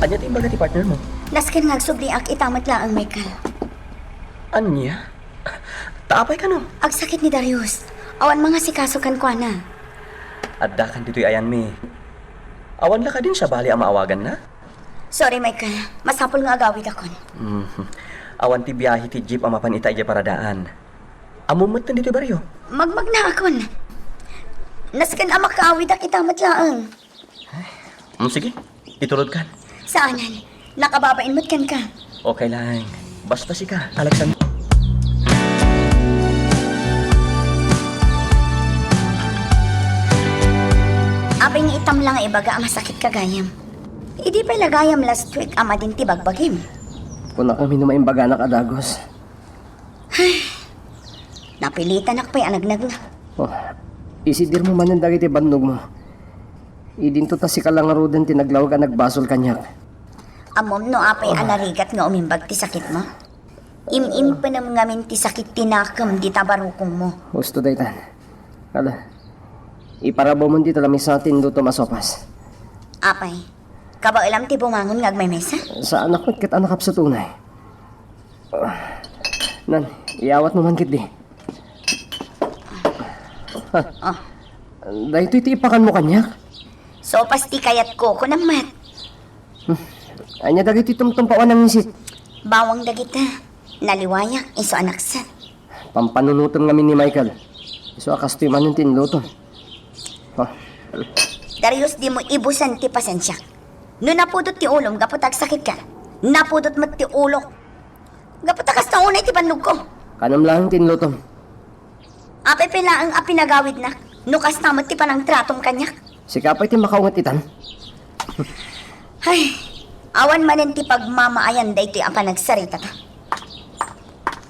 Ania ti imbaga ti partner mo? Nasken nga agsubliak ita met laeng, Michael. Ania? Ta apay kano? Agsakit ni Darius. Awan mangasikaso kenkuana. Addakan ditoy ayanmi. Awan la kadin sabali a maawaganna? Sorry, Michael. Masapul nga agawidakon. Mhm. Awan ti biahe ti jeep a mapan ita idiay paradaan. Ammom metten ditoy barrio? Magmagnaakon. Nasken a makaawidak ita met laeng. Hmm, sige. Itulodkan. Saanen. Nakababain met kenka. Okay lang. Basta sika, Alexander. Apay nga itam la nga ibaga a masakitka gayam? Idi pay la gayam last week a madin ti bagbagim. Kunak ngamin no maimbaganak a dagus. Ay, napilitanak pay a nagnagna. Oh, isidirmo manen dagiti bannogmo. Idinto ta sika la ngaruden ti naglawag a nagbasol kaniak. Ammom no apay a narigat nga umimbag ti sakitmo? Im-impenem ngamin ti sakit ti nakem dita barukongmo. Husto daytan. Ala, iparabawmon dita lamisa ti inlutom a sopas. Apay, kabaelam ti bumangon nga agmemesa? Saanak met ket a nakapsut unay. Nan, iyawatmo man ketdi. Ah. Daytoy ti ipakanmo kaniak? Sopas ti kayatko, kunam met. Hmm. Ania dagiti tumtumpawan a ngisit? Bawang dagita. Naliwayak, isu a nakset. Pampanunotem ngamin ni Michael. Isu a kastoy manen ti inlutom. Oh. Darius, dimo ibusen ti pasensiak. No napudot ti ulom gapu ta agsakitka, napudot met ti ulok. Gapu ta kasta unay ti bannogko. Kanem laeng ti inlutom. Apay pay laeng a pinagawidnak no kasta met ti panangtratom kaniak? Sika pay ti makaunget itan. Ay, awan manen ti pagmamaayan daytoy a panagsaritata.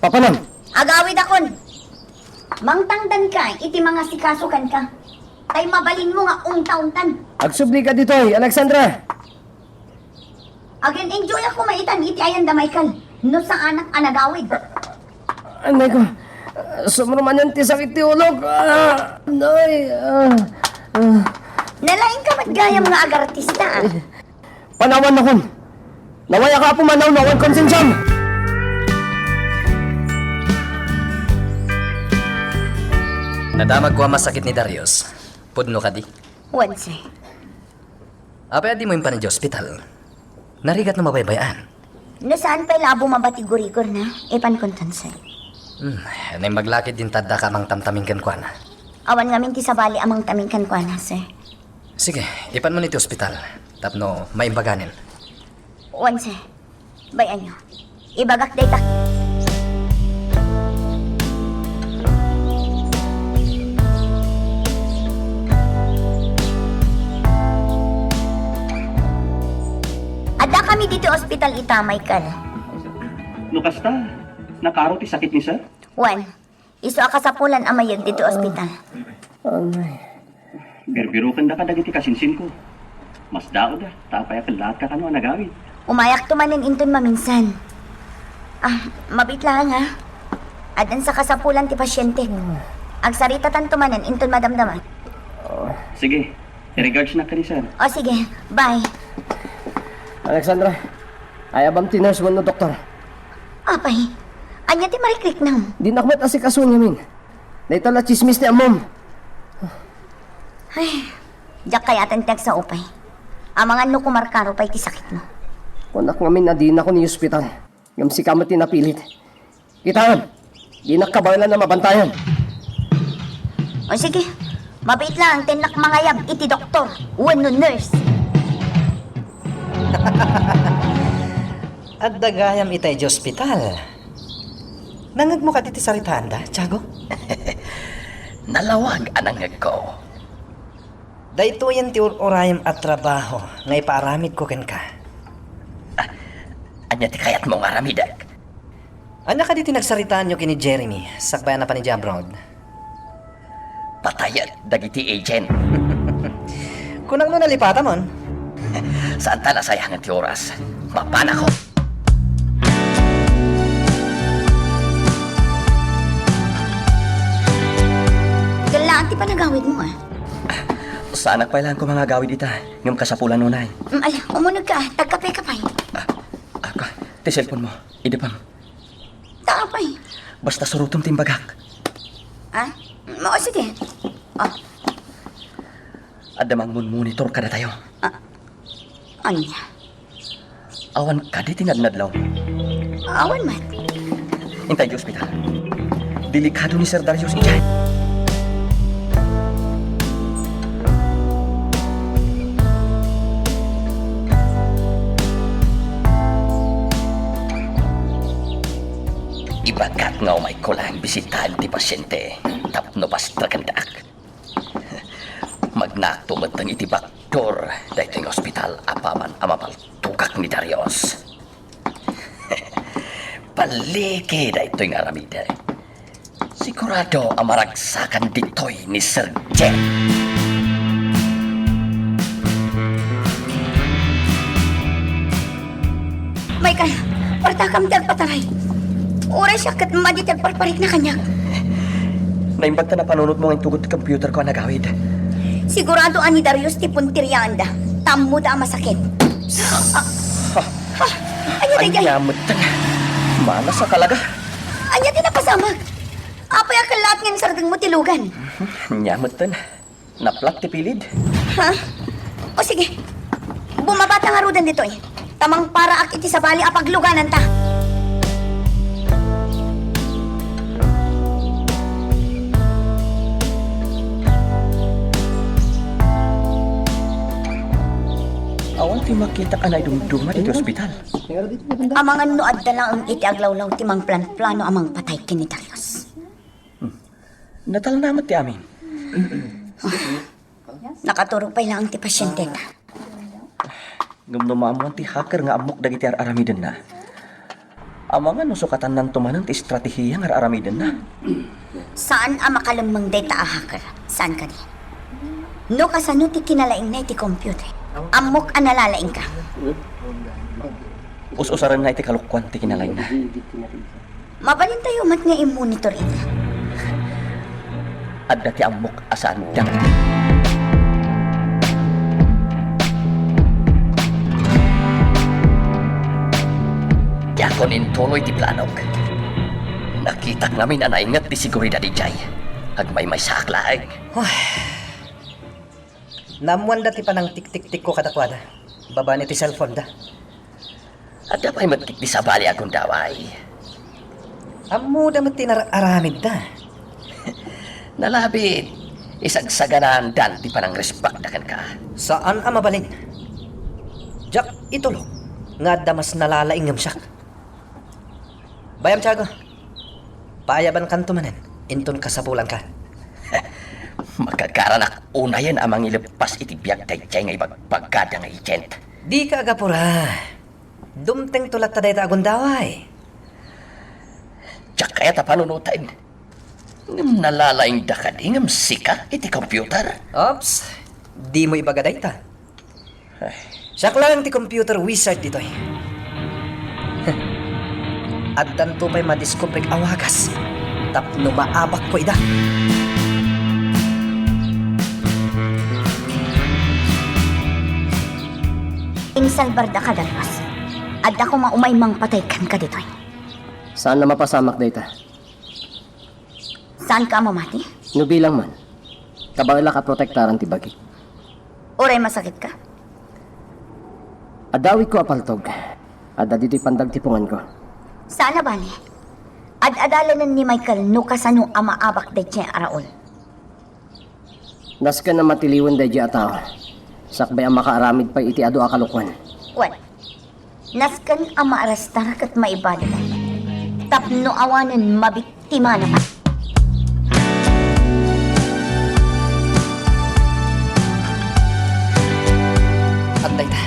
Papanam! Agawidakon! Mangtangdanka iti mangasikaso kenka. Tay mabalinmo nga ungta-ungtan. Agsublika ditoy, Alexandra! Agin-enjoyak koma itan iti ayan da Michael, no saanak a nagawid. Anay ko, sumrumanen ti sakit ti ulok. Ah, nay, ah, ah. Nalaingka met gayam nga agartista, ah. Panawannakon. Nawayak a pumanaw no awan konsensiam. Nadamagko a masakit ni Darius. Pudno kadi? Wen, sir. Apay a dimo impan idiay ospital? Narigat no mabaybay-an. No saan pay la a bumaba ti gurigorna, ipankonton, sir. Hmm, naimbag la ketdin ta addaka a mangtamtamin kenkuana. Awan ngamin ti sabali a mangtamin kenkuana, sir. Sige, ipanmon iti ospital tapno maimbaganen. Onse, bay-anyo. Ibagak dayta. Adda kami ditoy ospital ita, Michael. No kasta, nakaro ti sakit ni sir? Wen, isu a kasapulan a mayeg ditoy ospital. Anay. Birbirokenda kadagiti kasinsinko. Masdaoda, ta apay a kellaat ka kano a nagawid? Umayakto manen inton maminsan. Ah, mabiit laeng, ha? Addan sa kasapulan ti pasiente. Agsaritatanto manen inton madamdama. Sige, i-regards na kadi, sir. O, sige. Bye. Alexandra, ayabam ti nurse wenno doktor? Apay, ania ti marikriknam? Dinak met asikaso, Yamin. Dayta la tsismis ti ammom. Ay, diak kayatan ti agsaupay. Amangan no kumarkaro pay ti sakitmo. Kunak ngamin a dinakon iospital. Ngem sika met ti napilit. Kitaem, dinak kabaelan a mabantayan. O sige, mabiit laeng ta innak mangayab iti doktor wenno nurse. Adda gayam ita idiay ospital. Nangngegmo kadi ti saritaanda, Tiago? Nalawag a nangngegko. Daytoyen ti ur-urayem a trabaho nga ipaaramidko kenka. Ah, ania ti kayatmo nga aramidek? Ania kadi ti nagsaritaanyo ken ni Jeremy sakbay a napan idiay abroad? Patayek dagiti agent. Kunam no nalipatamon? Saanta nasayangan ti oras. Mapanakon. Kellaat ti panagawidmo, ah. Saanak pay laeng ko mangagawid ita, ngem kasapulan unay. Mm, ala, umunegka, ah. Tagkapeka pay. Ah, ako, ti cellphone mo. Idi pang. Ta apay? Basta surotem ti imbagak. Ah? O, sige. O. Adda mangmonitor kadatayo. Ah, ania? Awan kadi ti nadnadlaw. Awan met. Intay di ospital. Delikado ni Sir Darius idiay. Ibagak nga umayko laeng bisitaen ti pasiente tapno pastrakendak. Magnaakto metten iti baktor daytoy nga ospital apaman a mapaltugak ni Darius. Balliki daytoy nga aramidek. Sigurado a maragsakan ditoy ni Sir Jeff. Michael, partakam ti agpataray. Uray siak ket madi ti agparparikna kaniak. Naimbag ta napanunotmo nga intugot ti computerko a nagawid. Sigurado a ni Darius ti punteriaanda. Ta ammoda a masakit. Ah, ah, ania daydiay? Ania metten? Manas a talaga. Ania ti napasamak? Apay a kellaat nga insardengmo ti lugan? Ania metten? Naplak ti pilid. Ha? O sige. Bumabata ngaruden ditoy. Ta mangparaak iti sabali a paglugananta. Awan ti makitak a naidumduma iti ospital. Amangan no adda laeng iti aglawlaw ti mangplanplano a mangpatay ken ni Darius. Natalna met ti amin. Nakaturog pay laeng ti pasienteta. Ngem no maammoan ti hacker nga ammok dagiti ar-aramidenna, amangan no sukatannanto manen ti estrategia nga ar-aramidenna. Saan a makalemmeng dayta a hacker. Saan kadi? No kasano ti kinalaingna iti computer? Ammok a nalalaingka. Us-usarenna iti kalokuan ti kinalaingna. Mabalintayo met nga i-monitor ita. Adda ti ammok a saanda. Diakon intuloy ti planok. Nakitak ngamin a nainget ti seguridad idiay. Agmaymaysaak laeng. Naammoanda ti panangtiktiktikko kadakuada, babaen iti cellphoneda. Adda pay met ti sabali a gundaway. Ammoda met ti nar-aramidda. Nalabit, isagsaganaanda ti panangrisbakda kenka. Saan a mabalin. Diak itulok. nga adda mas nalalaing ngem siak. Bayam, Tiago. Paayabankanto manen, inton kasapulanka. Makagaranak unayen a mangileppas iti biag daydiay nga ibagbagada nga agent. Dika agapura. Dumtengto latta dayta a gundaway. Diak kayat a panunoten. Ngem nalalaingda kadi ngem sika iti computer? Ops, dimo ibaga dayta. Ay. Siak laeng ti computer wizard ditoy. Addanto pay madiskubrek a wagas tapno maabakko ida. Insalbarda ka, Darius. Adda koma umay mangpatay kenka ditoy. Saan a mapasamak dayta. Saanka a mamati? No bilang man, kabaelak a protektaran ti bagik. Uray masakitka? Adda awitko a paltog. Adda ditoy pandagtipunganko. Saan a bale. Ad-adalanen ni Michael no kasano a maabak daydiay a Raul. Nasken a matiliwen daydiay a tao. Sakbay a makaaramid pay iti adu a kalokuan. Wen, nasken a maarestar ket maibalikan. Tapno awanen mabiktimana pay. At dayta.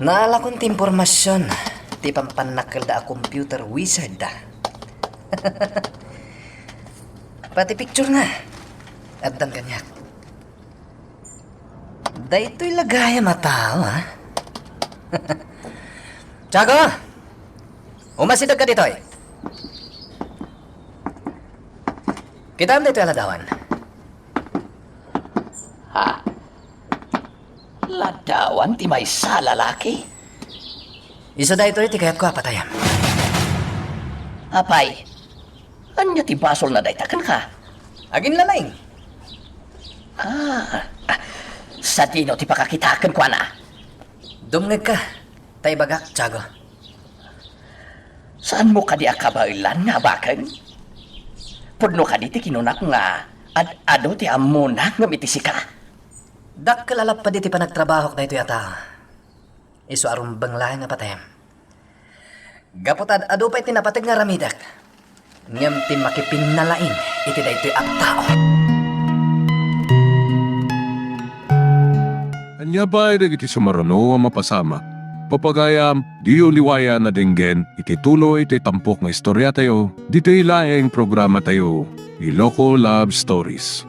Naalakon ti impormasion ti pampannakkelda a computer wizard da. Pati picture na. Addan kaniak. Daytoy la gayam a tao, ha? Tiago! Umasidegka ditoy. Kitaem daytoy a ladawan. Ha? Ladawan ti maysa a lalaki? Isu daytoy ti kayatko a patayem. Apay, ania ti basolna dayta kenka? Aginlalaing. Ah, ah, sadino ti pakakitaak kenkuana? Dumngegka, ta ibagak, Tiago. Saanmo kadi a kabaelan nga abaken? Pudno kadi ti kinunak nga ad-adu ti ammona ngem iti sika? Dakkel a lapped iti panagtrabahok daytoy a tao. Isu a rumbeng laeng a patayem. Gapu ta ad-adu pay ti napateg nga aramidek, ngem ti makipinnalaing iti daytoy a tao. Ania pay dagiti sumaruno a mapasamak? Papagayam, diyo liwayan a denggen iti tuloy ti tampok nga istoriatayo, ditoy laeng programatayo, Iloko Love Stories.